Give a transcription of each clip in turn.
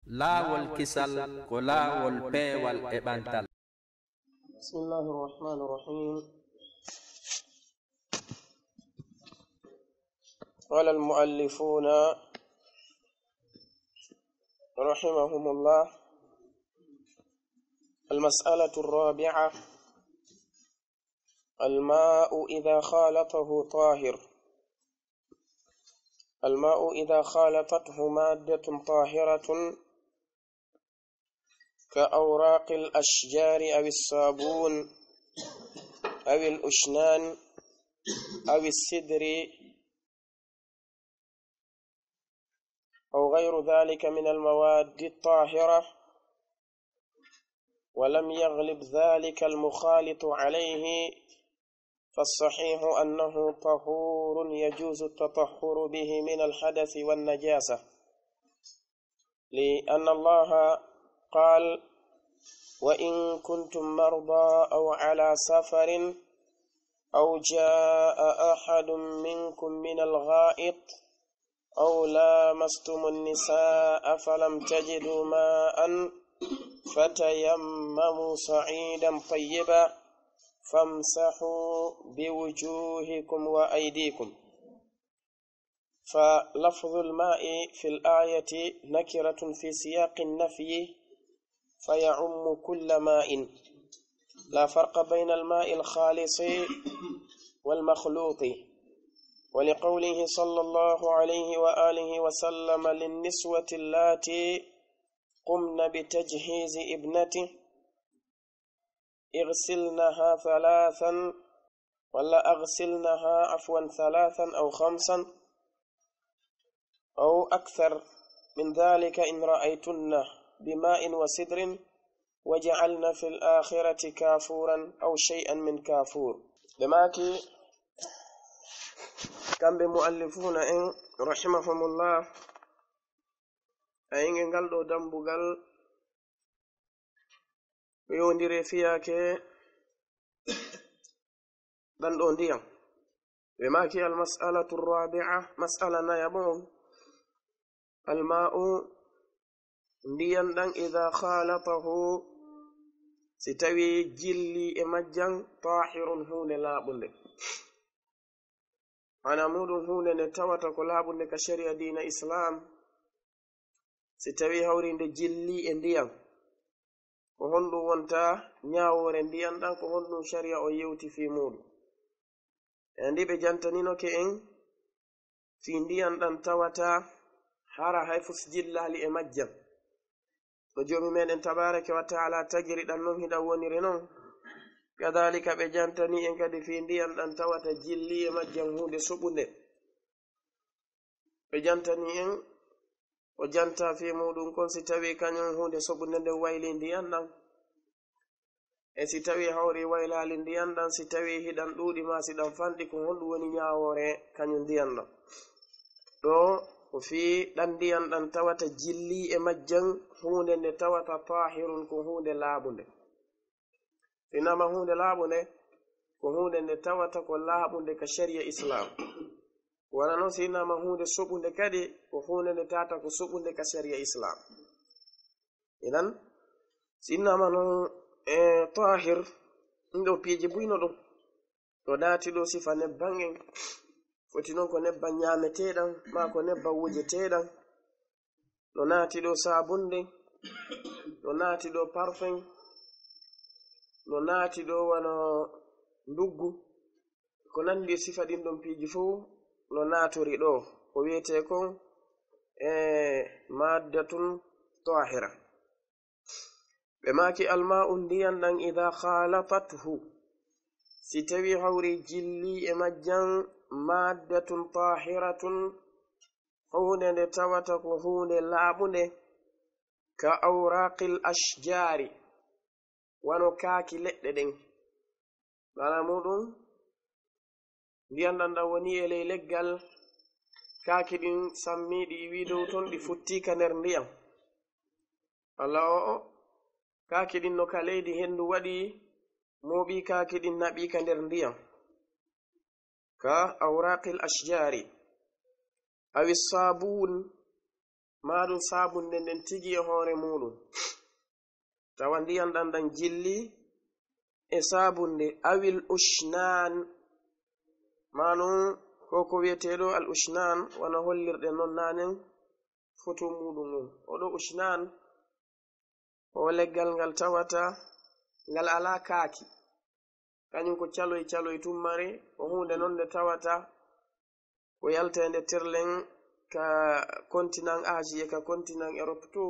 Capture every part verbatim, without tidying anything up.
Laawol kisal ko laawol peewal e ɓantal. بسم الله الرحمن الرحيم. قال المؤلفون رحمهم الله: المسألة الرابعة: الماء إذا خالطه طاهر. الماء إذا خالطته مادة طاهرة كأوراق الأشجار أو الصابون أو الأشنان أو السدر أو غير ذلك من المواد الطاهرة، ولم يغلب ذلك المخالط عليه، فالصحيح أنه طهور يجوز التطهر به من الحدث والنجاسة، لأن الله قال: وإن كنتم مرضى أو على سفر أو جاء أحد منكم من الغائط أو لامستم النساء فلم تجدوا ماء فتيمموا صعيدا طيبا فامسحوا بوجوهكم وأيديكم. فلفظ الماء في الآية نكرة في سياق النفي فيعم كل ماء، لا فرق بين الماء الخالص والمخلوط، ولقوله صلى الله عليه وآله وسلم للنسوة اللاتي قمن بتجهيز ابنته: اغسلنها ثلاثا، ولا أغسلنها، عفوا، ثلاثا أو خمسا أو أكثر من ذلك إن رأيتن بماء وسدر، وجعلن في الآخرة كافورا أو شيئا من كافور. Ɓe maaki, kamɓe muallifuna en, rahimahumullah, a inge ngal ɗo dambugal, ɓe yowndiri e fiyaake ɗan ɗo ndiyam. Ɓe maaki: المسألة الرابعة, mas'ala nayaɓo on, الماء, ndiyam ɗan, إذا خالطه, si tawi jilli e majjam, طاهر, huunde laaɓunde. Maana muuɗum huunde nde tawata ko laaɓunde ka shari'a diina Islam, si tawi hawri nde jilli e ndiyam, ko honɗum wonta ñaawoore ndiyam ɗan, ko honɗum shari'a o yewti fii muuɗum? E andi ɓe jantaninoke en fii ndiyam ɗam tawata hara hay fus jillaali e majjam. No Joomi meɗen tabaaraka wa ta'ala tagiri ɗam non hiɗam woniri non. Kadaalika ɓe jantani en kadi fii ndiyam ɗam tawata jilli e majjam huunde soɓunde. Ɓe jantani en, o janta fii muuɗum kon si tawi kañum huunde soɓunde nden wayli ndiyam ɗam. E si tawi hawri waylaali ndiyam ɗam, si tawi hiɗam ɗuuɗi maa si ɗam fanɗi, ko honɗum woni ñaawoore kañum ndiyam ɗam? Ɗo ko fii ɗam ndiyam ɗam tawata jilli e majjam huunde nde tawata taahirun, ko huunde laaɓunde. Si innama huunde laaɓunde, ko huunde nde tawata ko laaɓunde ka shari'a Islam. Wano non si innama huunde soɓunde kadi, ko huunde nde tawata ko soɓunde ka shari'a Islam. Idan, si innama non, e, taahir, ɗum ɗo piiji buy no ɗum. No naati ɗo sifa nebban en. Foti non ko nebban ñaameteeɗan, maa ko nebban wujeteeɗan. No naati ɗo saabunde. No naati ɗo parfum. No naati ɗo wano nduggu. Ko nandi e sifa ɗin ɗon piiji fow no naatori ɗo. Ko wi'etee kon, e, maddatun taahira. Ɓe maaki almaa'u ndiyan ɗan idaa khalatathu, si tawi hawri jilli e majjan maddatun taahiratun, huunde nde tawata ko huunde laaɓunde, ka awraqil ashjaari, wano kaaki leɗɗe ɗen. Maana muuɗum, ndiyan ɗan ɗan woni e ley leggal, kaaki ɗin sammiiɗi iwii dow ton, ɗi futti ka nder ndiyan. Walla o'o, kaaki ɗin no ka leydi, henndu waɗi, mooɓi kaaki ɗin naɓi ka nder ndiyan. Ka awraqil ashjaari. Awi saabuun, maa ɗum saabunde nden tigi e hoore muuɗum, tawa ndiyan ɗan ɗan jilli e saabunde, awil ushnan, maa ɗum ko ko wi'eteeɗo al ushnan, wano hollirɗen non naanen foto muuɗum on. Oɗo ushnan, o leggal ngal tawata ngal alaa kaaki. Kañum ko caloy caloy tummare, ko huunde non nde tawata ko yalteende terlen ka kontinan Asie, ka kontinan Europe to,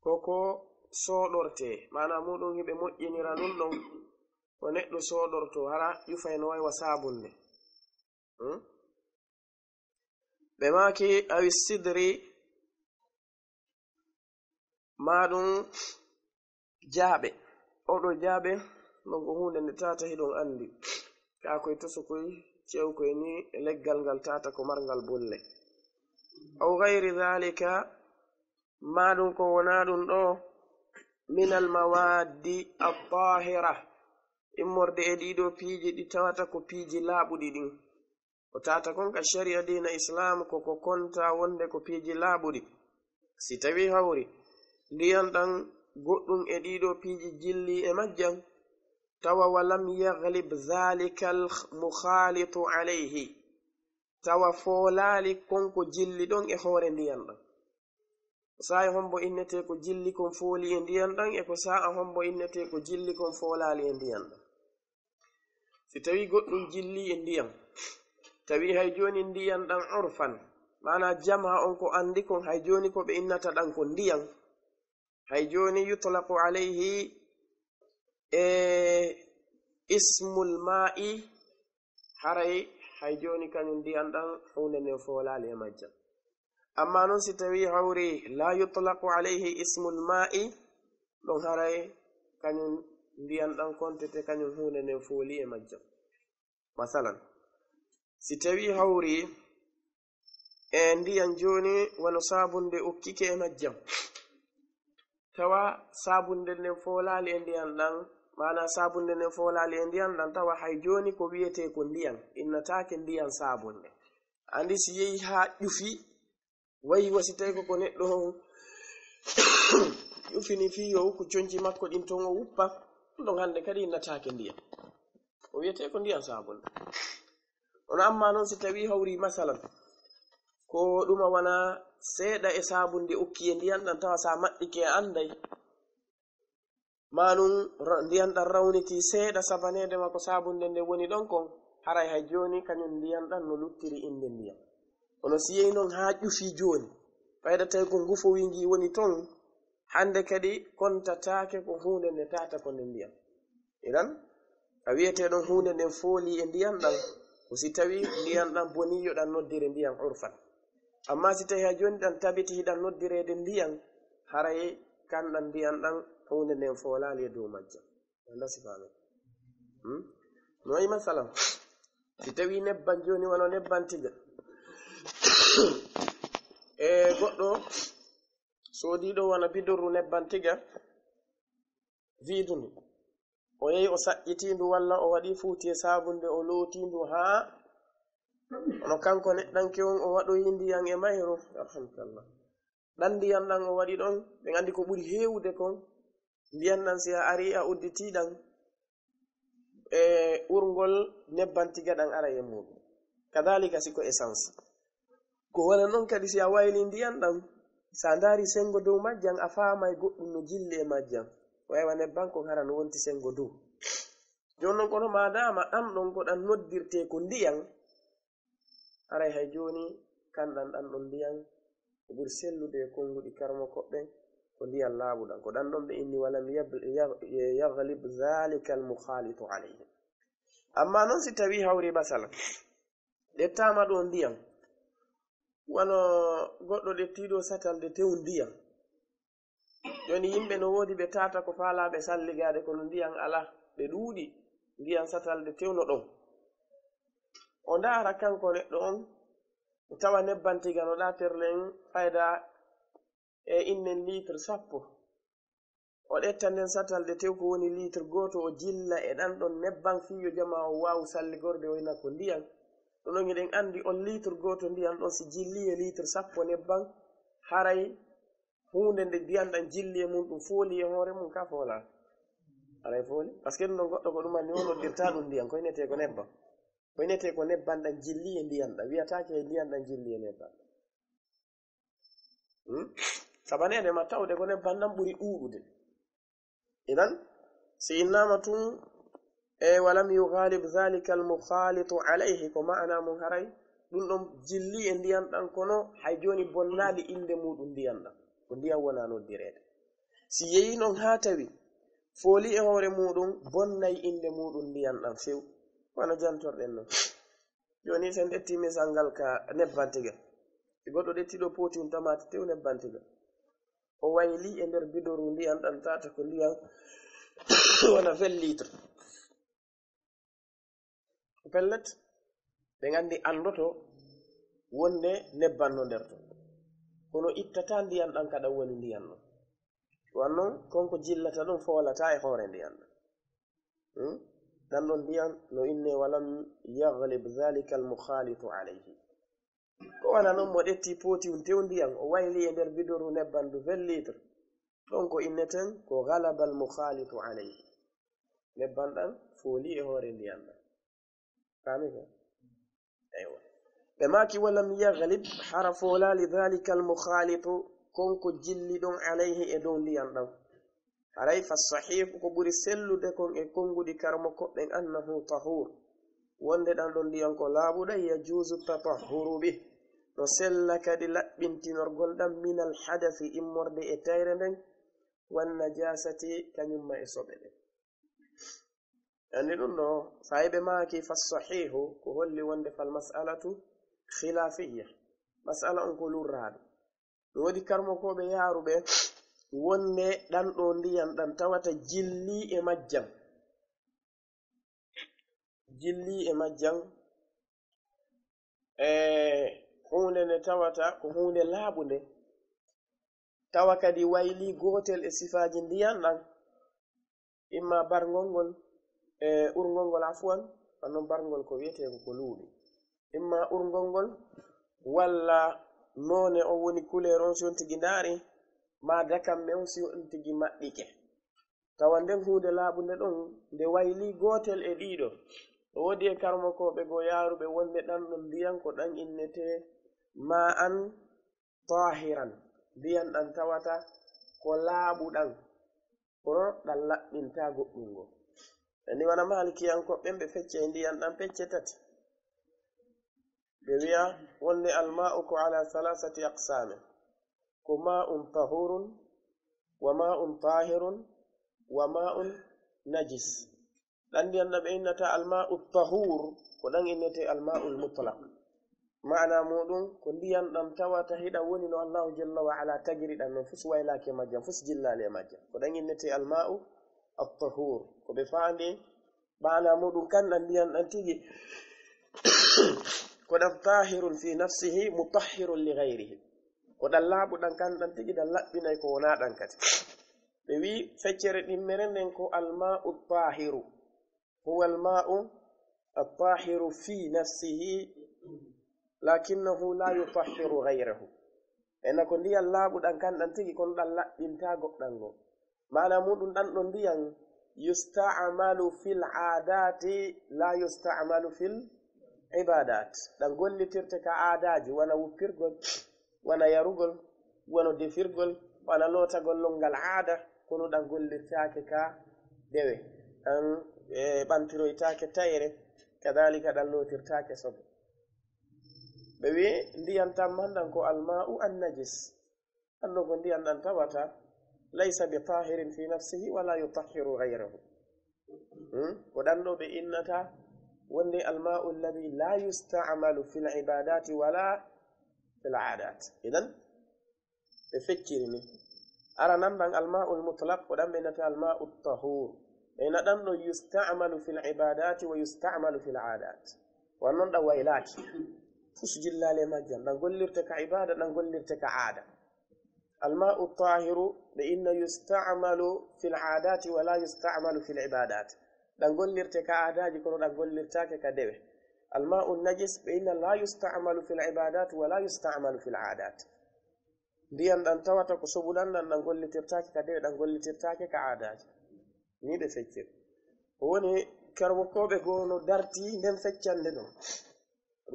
ko ko sooɗortee. Maanaa muuɗum hiɓe moƴƴinira ɗum ɗon, ko neɗɗo sooɗortoo, hara ƴufay no way wa saabunde. Hmm? Ɓe maaki, awi sidri, maa ɗum jaaɓe. Oɗo jaaɓe, non ko huunde nde tata hiɗon anndi. Kaa koy toso koy, cew koy ni e leggal ngal tata ko marngal bolle. Aw gayri dhalika, maa ɗum ko wonaa ɗum ɗo, minal mawaddi at-tahira, immorde e ɗiɗo piiji ɗi tawata ko piiji laaɓuɗi ɗin. O tata kon ka shari'a diina Islam ko ko konta wonde ko piiji laaɓuɗi. Si tawi hawri ndiyan ɗan goɗɗum e ɗiɗo piiji jilli e majjan, tawa walam yaglib dhalika al mukhalitu alayhi, tawa foolaali kon ko jilli ɗon e hoore ndiyan ɗan. Ko saa'i hombo innetee ko jilli kon fooli e ndiyan ɗan, e ko saa'a hombo innetee ko jilli kon foolaali e ndiyan ɗan. Si tawi goɗɗum jilli e ndiyan, tawi hay jooni ndiyan ɗan urfan, maanaa jama on ko anndi kon hay jooni ko ɓe innata ɗan ko ndiyan, hay jooni yutlaqu alayhi e ismul ma'i, haray hay jooni kañum ndiyan ɗan huunde nden foolaali e majjan. Amma non si tawi hawri la yutlaqu alayhi ismul ma'i, ɗon haray kañum ndiyan ɗan kontete kañum huunde nden fooli e majjan. Masalan, si tawi hawri e ndiyan jooni wano saabunde ukkike e majjan, tawa saabunde nden foolaali e ndiyan ɗan, maanaa saabunde nden foolaali e ndiyan ɗan, tawa hay jooni ko wi'etee ko ndiyan, innataake ndiyan saabunde. Anndi si yehi haa ƴufi, wayi wa si tawi ko ko neɗɗo on ƴufini fii yo ukku conci makko ɗin ton o wuppa, ɗon hannde kadi innataake ndiyan. Ko wi'etee ko ndiyan saabunde. Kono amma non si tawi hawri masalan, ko ɗuma wona seeɗa e saabunde ukki e ndiyan ɗan tawa sa maɗɗike a anday. Maa nun ra-, ndiyan ɗan rawniti seeɗa sabaneede ma ko saabunde nde woni ɗon kon, haray hay jooni kañum ndiyan ɗan no luttiri innde ndiyan. Kono si yehi non haa ƴufi jooni, fayda tawi ko ngufowi ngi woni ton, hannde kadi kontataake ko huunde nde tata ko nde ndiyan. Idan, a wi'etee ɗon huunde nden fooli e ndiyan ɗan, ko si tawi ndiyan ɗan boni yo ɗan noddire ndiyan urfan. Amma si tawi haa jooni ɗan tabiti hiɗan noddireede ndiyan, haray kan ɗan ndiyan ɗan huunde nden foolaali e dow majjan. Walla si faami? Hmm? No wayi masalan, si tawi nebban jooni wano nebban tiga. E goɗɗo soodiiɗo wano bidorru nebban tiga, viidundu. O yehi o saƴƴitii ndu walla o waɗi fuuti e saabunde o lootii ndu haa, kono kanko neɗɗanke on o waɗoyi ndiyan e mayru. Alhamdulillah. Ɗan ndiyan ɗan o waɗi ɗon, ɓe nganndi ko ɓuri heewude kon, ndiyan ɗan si a ari a udditii ɗan, e urngol nebban tiga ɗan ara e muuɗum. Kadalika si ko essence. Ko wala non kadi si a wayli ndiyan ɗan, sa ndaari senngo dow majjan, a faamay goɗɗum no jilli e majjan. Waywa nebban kon hara no wonti senngo dow. Jooni non kono maadaama ɗan ɗon ko ɗan noddirtee ko ndiyan, haray hay jooni kan ɗan ɗan ɗon ndiyan ko ɓuri sellude e konnguɗi karmokooɓe ɓen ko ndiyan laaɓuɗan. Ko ɗan ɗon ɓe inni walam yab-, yab-, yaglib dhalika al mukhalitu alayhi. Amma non si tawi hawri masalan, ɗettaama ɗo ndiyan, wano goɗɗo ɗettiiɗo satalde tew ndiyan. Jooni yimɓe no woodi ɓe tata ko faalaaɓe salligaade kono ndiyan alaa, ɓe ɗuuɗi, ndiyan satalde tew no ɗon. O ndaara kanko neɗɗo on, o tawa nebban tiga no ɗa terlen fayda e innen litre sappo. O ɗetta nden satalde tew ko woni litre gooto, o jilla e ɗan ɗon nebban fii yo jamaa o waawu salligorde o ina ko ndiyan. Ɗum ɗon hiɗen anndi on litre gooto ndiyan ɗon si jilli e litre sappo nebban, Haray huunde nde ndiyan ɗan jilli e mum, ɗum fooli e hoore mum, ka foolaa? Haray fooli. Parce que ɗum ɗon goɗɗo ko ɗum anndi, o noddirta ɗum ndiyan, ko innetee ko nebbam. Ko innetee ko nebbam ɗan jilli e ndiyan ɗan, wiyataake e ndiyan ɗan jilli e nebbam. Hmm? Sabaneede ma tawde ko nebbam ɗan ɓuri ɗuuɗude. Idan, si innama tun, e, "Walam yughalib dhalika al-mukhalitu alayhi," ko maana mun haray, ɗum ɗon jilli e ndiyan ɗan, kono hay jooni bonnaali innde muɗum ndiyan ɗan. Ko ndiyan wona noddireede. Si yehi non haa tawi fooli e hoore muɗum, bonnay innde muɗum ndiyan ɗan few. Wano jantorɗen non. Jooni, sen ƴetti misal ngal ka nebbam tiga. Si goɗɗo ƴetti ɗo pooti un tamaate tew nebbam tiga. O wayli e nder bidoru ndiyan ɗan, tata ko ndiyan wona vingt litres. Pellet, ɓe nganndi, anndoto wonde nebbam no nder ton. Kono ittata ndiyan ɗan ka ɗan woni ndiyan ɗon. Wan non, kon ko jillata ɗon foolata e hoore ndiyan ɗan. Hmm? Ɗan ɗon ndiyan no innee "Walam yaghlib dhalika al-mukhalitu alayhi." Ko wona non mo ƴetti pooti un tew ndiyan, o wayli e nder bidoru nebbam ndu vingt litres. Ɗon ko inneten ko "ghalaba al-mukhalitu alayhi." Nebbam ɗan fooli e hoore ndiyan ɗan. Faami ko? Eywa. Ɓe maaki, "Walam yaghlib," hara foolaali, "dhalika al-mukhalitu," kon ko jilli ɗon, "alayhi," e dow ndiyan ɗan. Haray fa sahihu, ko ɓuri sellude kon e konnguɗi karamokooɓe ɓen, "annahu tahur," wonde ɗan ɗon ndiyan ko laaɓuɗan, "yajuzu tatahhuru bih," no sella kadi laɓɓintinorgol ɗan, "min al-hadathi," immorde e tayre nden, "wan najasati," kañum ma e soɓe ɗen. Anndi ɗum ɗo, fayɓe maaki fa sahihu, ko holli wonde fal mas'alatu khilafiyya. Mas'ala on ko lurraaɗo. No woodi karmokooɓe yaaruɓe wonde ɗan ɗo ndiyan ɗan tawata jilli e majjan. Jilli e majjan, e huunde nde tawata ko huunde laaɓunde. Tawa kadi wayli gootel e sifaaji ndiyan ɗan. Imma barngol ngol, e urngol ngol, afwan, wan non barngol ko wiyetee ko ko luuɓi. Imma urngol ngol, walla noone on woni couleur on si on tigi ndaari, maa dakamme on si on tigi maɓɓike. Tawa nden huunde laaɓunde ɗon, nde wayli gootel e ɗiɗo. No woodi e karmokooɓe goo yaaruɓe wonde ɗan ɗon ndiyan ko ɗan innetee ma'an tahiran, ndiyan ɗan tawata ko laaɓuɗan, kono ɗan laɓɓintaa goɗɗun goo. E ni wano Maalikiyankooɓe ɓen, ɓe fecca e ndiyan ɗan pecce tati. Ɓe wi'a wonde alma'u ko ala salasati aqsamin, ko ma'un tahurun, wa ma'un tahirun, wa ma'un najis. Ɗan ndiyan ɗan ɓe innata alma'u tahur, ko ɗan innetee alma'ul mutlaq. Maana muɗum ko ndiyan ɗan tawata hiɗa woni no Allahu jalla wa ala tagiri ɗan non, fus waylaaki e majjan, fus jillaali e majjan. Ko ɗan innetee alma'u at-tahur. Ko ɓe faandi, maana muɗum kan ɗan ndiyan ɗan tigi ko ɗan tahirun fi nafsihi mutahhirun li ghayrihi. Ko ɗan laaɓuɗan kan ɗan tigi, ɗan laɓɓinay ko wonaa ɗan kadi. Ɓe wi'i feccere ɗimmere nden ko alma'u tahiru. Huwa alma'u at-tahiru fi nafsihi, lakinnahu la yutahhiru ghayrahu. Ena ko ndiyan laaɓuɗan kan ɗan tigi, kono ɗan laɓɓintaa goɗɗan goo. Maana muɗum ɗan ɗon ndiyan yusta'malu fil aadati, la yusta'malu fil ibadat. Ɗan gollitirte ka aadaaji, wano wuppirgol, wano yarugol, wano defirgol, wano lootagol lonngal aada, kono ɗan gollirtaake ka dewe. Ɗan, e, ɓantiroytaake tayre, kadalika ɗan lootirtaake soɓe. Ɓe wi'i ndiyan tamman ɗan ko alma'u an-najis. Ɗan ɗon ko ndiyan ɗan tawata laysa bi tahirin fi nafsihi wala yutahhiru ghayrahu. Hmm? Ko ɗan ɗo ɓe innata wonde alma'u alladhi la yusta'malu fil ibadati wala fil adat. Idan, ɓe fecciri ni. Aranan ɗan alma'ul mutlaq, ko ɗan ɓe innata alma'u tahur. Ɓe inna ɗan ɗo yusta'malu fil ibadati wa yusta'malu fil adat. Wan non ɗan waylaaki. Fus jillaali e majjan. Ɗan gollirte ka ibada, ɗan gollirte ka aada. Alma'u tahiru, ɓe inna yusta'malu fil aadati wa la yusta'malu fil ibadat. Ɗan gollirte ka aadaaji, kono ɗan gollirtaake ka dewe. Alma'u najis, ɓe inna la yusta'malu fil ibadat wa la yusta'malu fil aadat. Ndiyan ɗan tawata ko soɓuɗan ɗan, ɗan gollitirtaake ka dewe, ɗan gollitirtaake ka aadaaji. Ni ɓe feccir. Ko woni, kerwokkooɓe goo no darti nden feccande ɗon.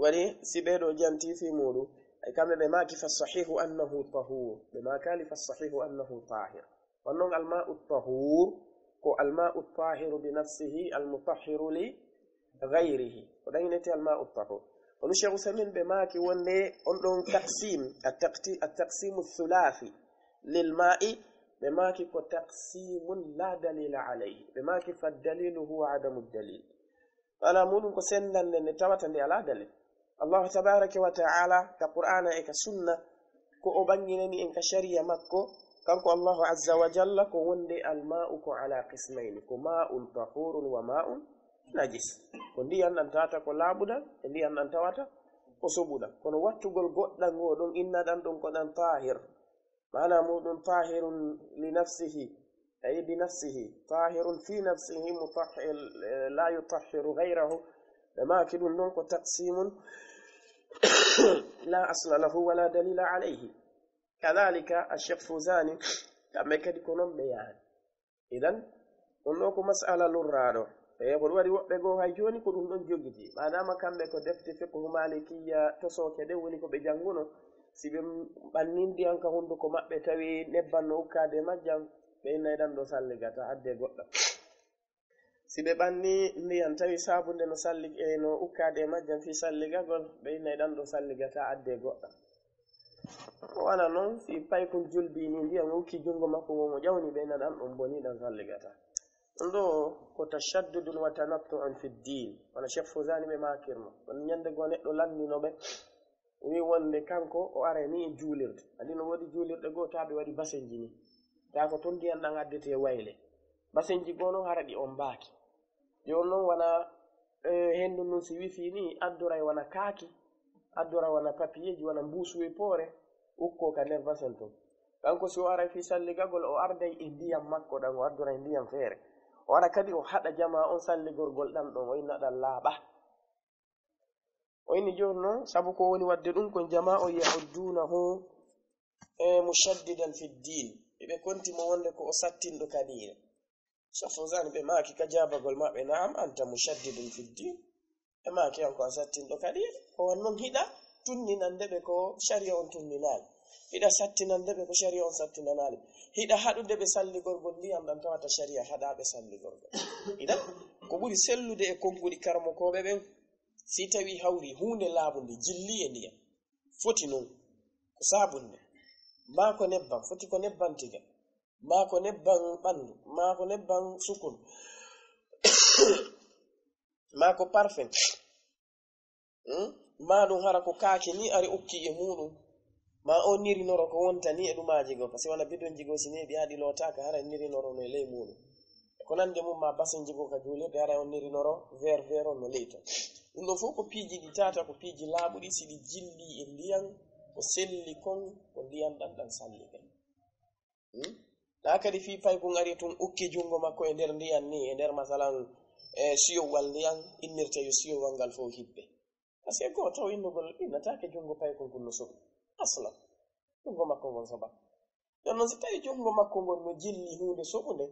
Waɗi si ɓee ɗoo janti fii muuɗum, ay kamɓe ɓe maaki, "Fassahihu annahu tahur." Ɓe maakaali, "Fassahihu annahu tahir." Wano non alma'u tahur ko alma'u tahiru bi nafsihi, almutahhiru li ghayrihi. Ko ɗan innete alma'u tahur. Kono Cheikh Uthaymin ɓe maaki wonde on ɗon taqsim, at-taqti-, at-taqsimu thulathi lil ma'i, ɓe maaki ko taqsimun la dalila alayhi. Ɓe maaki fa dalilu huwa adamu dalil. Maana muuɗum ko senndande nde tawata nde alaa dalil. Allahu tabaraka wa ta'ala ka Qur'aana e ka sunna ko o ɓanginani en ka shari'a makko, kanko Allahu azza wa jalla, ko wonde alma'u ko ala qismayni, ko ma'un tahurun wa ma'un najis. Ko ndiyan ɗan tawata ko laaɓuɗan, e ndiyan ɗan tawata ko soɓuɗan. Kono wattugol goɗɗan goo ɗon inna ɗan ɗon ko ɗan tahir. Maana muuɗum tahirun li nafsihi, ay bi nafsihi, tahirun fi nafsihi, mutahhir, eh, la yutahhiru ghayrahu. Ɓe maaki ɗum ɗon ko taqsimun la asla lahu wa la dalila alayhi. Kadhalika Ash-Shaykh Fawzani, kamɓe kadi ko non ɓe yaari. Idan, ɗum ɗoo ko mas'ala lurraaɗo. E ko ɗum waɗi woɓɓe goo hay jooni ko ɗum ɗon jogiti. Maadaama kamɓe ko defte fiqhu Malikiyya tosooke ɗen woni ko ɓe jannguno, si ɓe ɓanni ndiyan ka hunduko maɓɓe tawi nebban no ukkaade e majjan, ɓe innay ɗan ɗoo salligata, adde goɗɗan. Si ɓe ɓanni ndiyan tawi saabunde no salli-, e no ukkaade e majjan fii salligagol, ɓe innay ɗan ɗoo salligata, adde goɗɗan. Ko wano non, si paykun julbi ni ndiyan ukki junngo makko ngon, o ƴawni ɓe, na ɗan ɗon boni, ɗan salligata. Ɗum ɗoo ko tashaddudun wa tanattu'un fi ddin. Wano Cheikh Fawzani ɓe maakirno. Kono ñande goo neɗɗo lanndino ɓe, o wi wonde kanko o aray ni e juulirde. Andi no woodi juulirɗe goo taa ɓe waɗi basenji ni. Taa ko ton ndiyan ɗan addete wayle. Basenji goo non hara ɗi ombaaki. Jooni non wona, eh, henndu ndun si wifii ni, addoray wona kaaki, addoray wona papiyeeji, wona mbuusu e poore, ukkoo ka nder basen ton. Kanko si o aray fii salligagol, o arday e ndiyan makko ɗan, o addoray ndiyan feere. O ara kadi o haɗa jamaa on salligorgol ɗan ɗon, o inna ɗan laaɓa. O inni jooni non, sabu ko woni waɗde ɗum ko jamaa on ya'uddunahu, eh, mushaddidan fi ddin. Ɓe konti mo wonde ko o sattinɗo ka diine. Cheikh Fawzani ɓe maaki ka jaabagol maɓɓe, "Na'am, anta mushaddidun fi ddin." Ɓe maaki, "An ko a sattinɗo ka diine." Ko wano non hiɗa tunninande ɓe ko shari'a on tunninaali. Hiɗa sattinande ɓe ko shari'a on sattinanaali. Hiɗa haɗude ɓe salligorgol ndiyan ɗan tawata shari'a haɗaa ɓe salligorgol. Idan, ko ɓuri sellude e konguɗi karamokooɓe ɓen, si tawi hawri huunde laaɓunde jilli e ndiyan. Foti non, ko saabunde, maa ko nebban, foti ko nebban tiga, maa ko nebban ɓandu, maa ko nebban sukun, maa ko parfum. Hmm? Maa ɗum hara ko kaake ni ari ukki e muuɗum. Maa o nirinoro ko wonta ni e ɗumaaji goo, parce que wona bidonji goo si neeɓi haa ɗi lootaaka, hara nirinoro no e ley muuɗum. E ko nandi e mum, maa basenji goo ka juulirde, hara on nirinoro ver ver on no ley ton. Ɗum ɗoo fof ko piiji ɗi tata, ko piiji laaɓuɗi, si ɗi jilli e ndiyan, ko selli kon, ko ndiyan ɗan ɗan salli kay. Hmm? Taa kadi fii paykun ari tun ukki junngo makko e nder ndiyan ni, e nder masalan, e siyowal ndiyan, innirte yo siyowal ngal fof hibbe. Parce que gooto o innugol innataake junngo paykun kun no soɓi. Aslan, junngo makko ngon soɓa. Jooni non si tawi junngo makko ngon no jilli huunde soɓunde,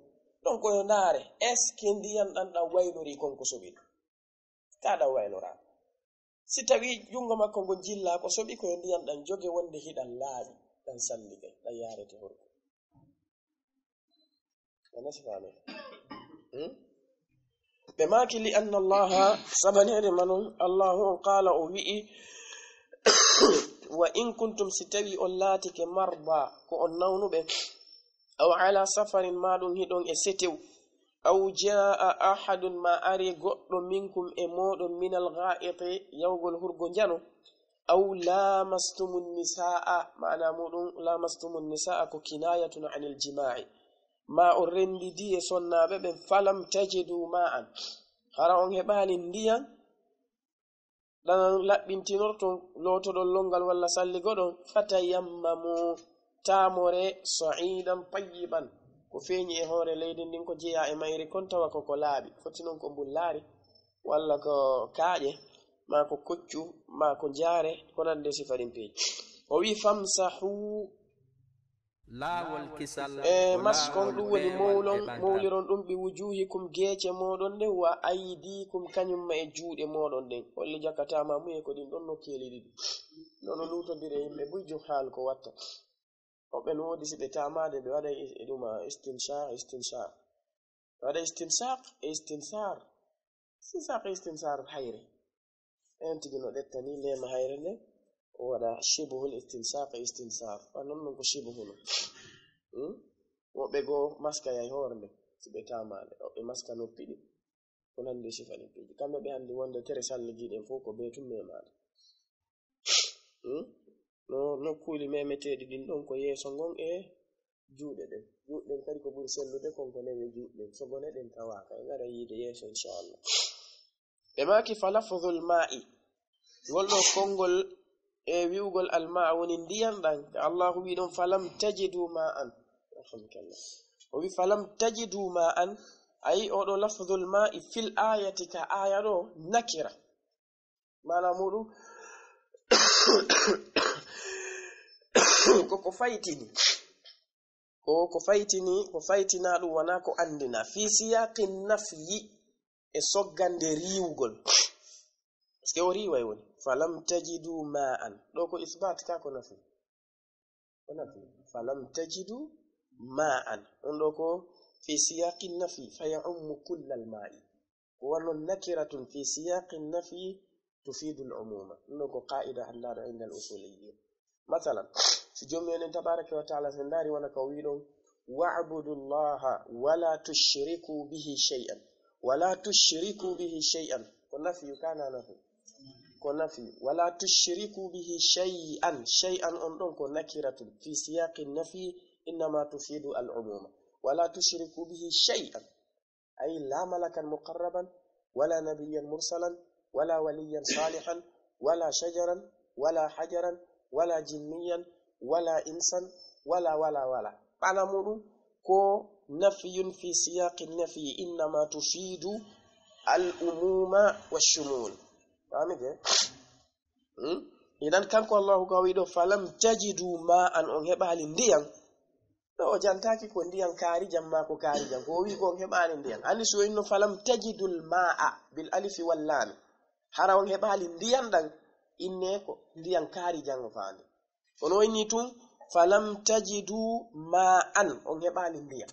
ɗon ko yo ndaare, est-ce que ndiyan ɗan ɗan waylorii kon ko soɓi ɗum? Kaa ɗan wayloraa. Si tawi junngo makko ngon jillaa ko soɓi, ko yo ndiyan ɗan joge wonde hiɗan laaɓi, ɗan salli kay, ɗan yaarete horko. Ana si faami? Hmm? Ɓe maaki, "Li anna Allaha, sabaneede manun, Allahu on qaala o wi'i, wa in kuntum, si tawi on laatike marda, ko on nawnuɓe, aw ala safarin, maa ɗum hiɗon e setew, aw jaa ahadun, maa ari goɗɗo, minkum, e mooɗon, minal ghaa'iti, yahugol hurgo njano, aw laamastumun nisaa, maana muuɗum laamastumun nisaa ko kinaayatun anil jimaa'i, maa on renndidi e sonnaaɓe ɓen, falam tajidu maa'an, hara on heɓaali ndiyan ɗan laɓɓintinorton, lootoɗon lonngal walla salligoɗon, fatayammamu, taamore, sa'iidan tayyiban, ko feeñi e hoore leydi ndin, ko jeyaa e mayri kon, tawa ko ko laaɓi, foti non ko mbullaari, walla ko kaaƴe, maa ko koccu, maa ko jaare, ko nande sifa ɗin peeji. O wi'i, famsahu, Laawol kisal e ko maskon laawol ɗum woni ɓeewol mowlon e ɓantal. Mowliron ɗum bi wujuhikum geece mooɗon ɗen wa aydikum kañum ma e juuɗe mooɗon ɗen. Holli jakkataama mu e ko ɗin ɗon nokkeeli ɗiɗi. Ɗon o luutondiri e yimɓe buy jom haal ko watta. Woɓɓe no woodi si ɓe taamaade ɓe waɗa e ɗum a istinsa, istinsa. Ɓe waɗa istinsaq e istinsar. Istinsaq e istinsar hayre. En tigi no ɗettani leema hayre nde, o waɗa shibuhul istinsaq e istinsar. Wa non non ko shibuhu non. Hmm? Woɓɓe goo maska yay hoore nde, si ɓe taamaade. Woɓɓe maska noppi ɗi. Ko nandi e sifa ɗin piiji. Kamɓe ɓe anndi wonde tere salligiiɗen fof ko bee tun memaade. Hmm? No nokkuuli memeteeɗi ɗin ɗon ko yeeso ngon e juuɗe ɗen. Juuɗe ɗen kadi ko ɓuri sellude kon ko newe juuɗe ɗen. So gone ɗen tawaaka. En ara yiide yeeso, inchallah. Ɓe maaki, "Falafdul ma'i." Ngol ɗo konngol e wi'ugol alma'a woni ndiyan ɗan. Allahu wi ɗon, "Falam tajidu ma'an." Alhamdulillah. O wi, "Falam tajidu ma'an." Ayi, oɗo lafdul ma'i fil ayati ka aya ɗo nakira. Maana muɗum ko ko faytini. Ko ko faytini, ko faytina ɗum wona ko andina. Fi siyaqi nafyi, e soggande riiwugol. Parce que o riiway woni. Falam tajidu ma'an. Ɗo ko isbat ka ko nafi. Ko nafi. Falam tajidu ma'an. Ɗum ɗo ko fi siyaqi nafi, fa ya'ummu kullal ma'i. Ko wano nakiratun fi siyaqi nafi tufidul umuma. Ɗum ɗo ko qa'ida anndaɗo inda al usuliyyin. Masalan, si Joomi en tabaraka wa ta'ala, sen ndaari wona ko o wi ɗon, "Wa'budu Allaha wa la tushriku bihi shay'an." "Wa la tushriku bihi shay'an." Ko nafiyu kana nafi. Ko nafi. "Wa la tushriku bihi shay'an." Shay'an on ɗon ko nakiratun fi siyaqi nafi, innama tufidu al umuma. "Wa la tushriku bihi shay'an." أي لا ملكا مقربا، ولا نبيا مرسلا، ولا وليا صالحا، ولا شجرا، ولا حجرا، ولا جنيا، ولا إنسا، ولا، ولا، ولا. Maana muɗum ko nafiyun fi siyaqi nafi, innama tufidu al umuma wa shumul. Faami de? Hmm? Idan kanko Allahu ka wiɗo, "Falam tajidu ma'an," on heɓali ndiyan. Ɗo o jantaaki ko ndiyan kaarijan maa ko kaarijan, ko o wi ko on heɓaali ndiyan. Anndi si o inno, "Falam tajidul ma'a bil alifi wal laami." Hara on heɓaali ndiyan ɗan, inne ko ndiyan kaarijan o faandi. Kono o inni tun, "Falam tajidu ma'an," on heɓaali ndiyan.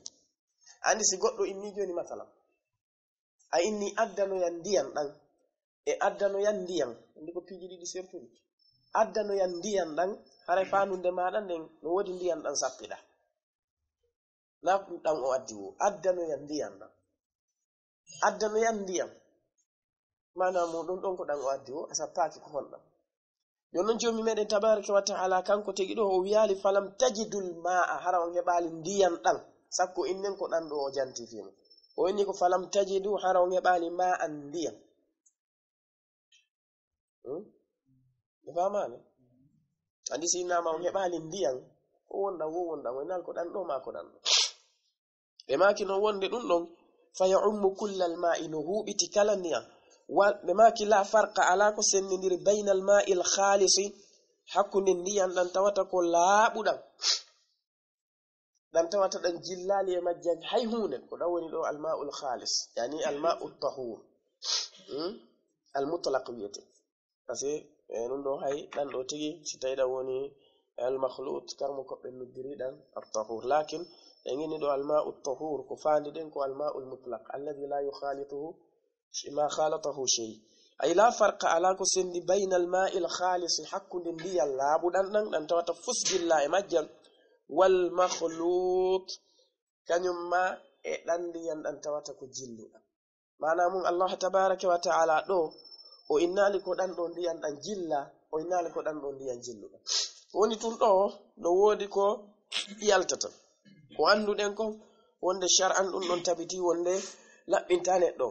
Anndi si goɗɗo inni jooni, masalan, a inni addanoyan ndiyan ɗan, e addanoyan ndiyan, anndi ko piiji ɗiɗi sertuɗi. Addanoyan ndiyan ɗan, haray faanunde maaɗa nden, no woodi ndiyan ɗan sappiɗa. Na ɗum ɗan o addi wo, addanoyan ndiyan ɗan. Addanoyan ndiyan. Maana muɗum ɗon ko ɗan o addi wo, a sappaaki ko honɗan. Jooni non Joomi meɗen tabaraka wa ta'ala kanko tigi ɗo o wiyaali, "Falam tajidul ma'a," hara on heɓaali ndiyan ɗan. Sakko innen ko ɗan ɗo o janti fii mun. O inni ko, "Falam tajidu," hara on heɓaali ma'an ndiyan. Hmm? Ɓe faamaali? Anndi si innama on heɓaali ndiyan, ko wonɗan, wo wonɗan, o innaali ko ɗan ɗo maa ko ɗan ɗo. Ɓe maaki non wonde ɗum ɗon, "Fa ya'ummu kullal ma'i," no huuɓiti kala ndiyan. Wa-, ɓe maaki, "La farqa," alaa ko senndindiri, "baynal ma'il khaalisi," hakkunde ndiyan ɗan tawata ko laaɓuɗan. Ɗan tawata ɗan jillaali e majjan hay huunde. Ko ɗan woni ɗo al ma'ul khaalis, yani al ma'u tahur. Hmm? Al mutlaq wiyete. Parce que, eh, ɗum ɗo hay ɗan ɗo tigi, si tawi ɗan woni al makhlut, karmo ko ɓe noddiri ɗan at tahur. Lakin, en inni ɗo al ma'u tahur, ko faandi ɗen ko al ma'ul mutlaq, alladhi la yukhalituhu, ma khalatahu shay. Ay la farqa, ala ko sendi baynal ma'il khalis, hakkunde ndiyan laaɓuɗan ɗan, ɗan tawata fus jilla e majjan, wal makhlut, kañum ma e ɗan ndiyan ɗan tawata ko jilluɗan. Maana mum, Allah tabaraka wa ta'ala ɗo, o innaali ko ɗan ɗo ndiyan ɗan jilla, o innaali ko ɗan ɗo ndiyan jilluɗan. Woni tun ɗo, no woodi ko yaltata. Ko annduɗen ko, wonde shar'an ɗum ɗon tabiti, wonde laɓɓinta neɗɗo.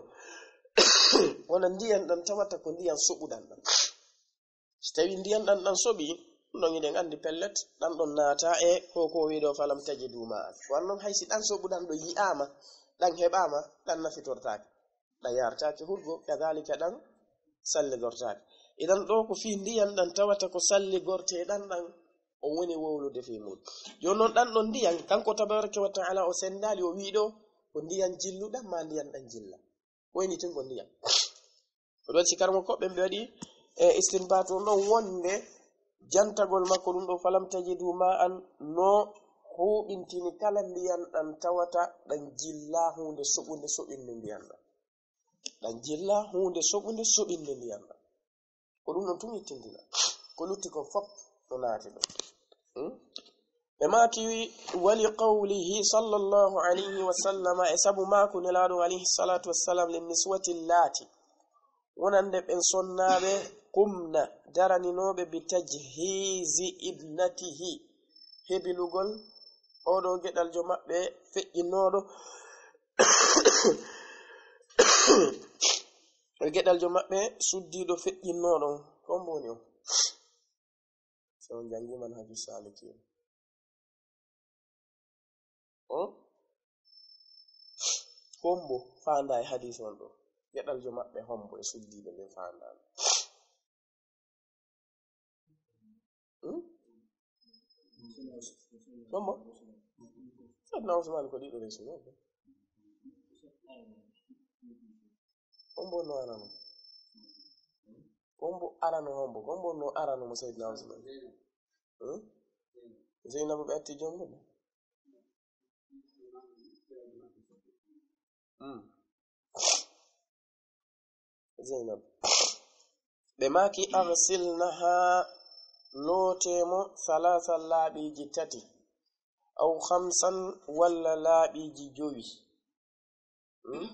Wona ndiyan ɗan tawata ko ndiyan soɓuɗan ɗan. Si tawi ndiyan ɗan, ɗan soɓi, ɗum ɗon hiɗen anndi pellet, ɗan ɗon naata e ko, ko wiɗo falam tajidu ma'an. Ko an non hay si ɗan soɓuɗan ɗo yi'aama, ɗan heɓaama, ɗan nafitortaake. Ɗan yartaake hurgo, kadhalika ɗan salligortaake. Idan ɗo ko fii ndiyan ɗan tawata ko salligorteɗan ɗan, O woni wowlude fii muuɗum. Jooni non ɗan ɗon ndiyan, kanko tabaraka wa ta'ala o senndaali, o wi'i ɗoo ko ndiyan jilluɗan maa ndiyan ɗan jilla. Ko woni tun ko ndiyan. Ko ɗon si karamokooɓe ɓen ɓe waɗi, e, istinbaatu on ɗon wonde jantagol makko ɗun ɗoo, "Falam tajidu ma'an", no huuɓintini kala ndiyan ɗan tawata ɗan jillaa huunde soɓunde soɓinde ndiyan ɗan. Ɗan jillaa huunde soɓunde soɓinde ndiyan ɗan. Ko ɗun non tun ittindina. Ko lutti kon fow no naati ɗon. Hmm? Ɓe maaki, "Wali qawlihi sallallahu alayhi wa sallama", e sabu maaku Nelaaɗo alayhi salatu wassalam, "Lin niswati llaati", wonande ɓen sonnaaɓe, "qumna", daraninooɓe, "bi tajhizi ibnatihi", hebilugol oo ɗoo geɗaljo maɓɓe feƴƴinnooɗo. Geɗaljo maɓɓe suddiiɗo feƴƴinnooɗo. Ko hombo woni on? Si on janngi Manhaju Saalikiin. Hmm? Hombo faandaa e hadiis on ɗoo? Geɗaljo maɓɓe hombo e suddiiɓe ɓen faandaa? Hmm? Hombo? Sayyidina Usmaan ko ɗiɗo resunoo. Hombo no arano? Hombo arano hombo? Hombo no arano mo Sayyidina Usmaan? Hmm? Zeynabu ɓe atti jongude. Hmm. Zeynab. Ɓe maaki, "Agsilnaha", lootee mo, "salaasa", laaɓiiji tati, "aw khamsan", walla laaɓiiji jowi. Hmm?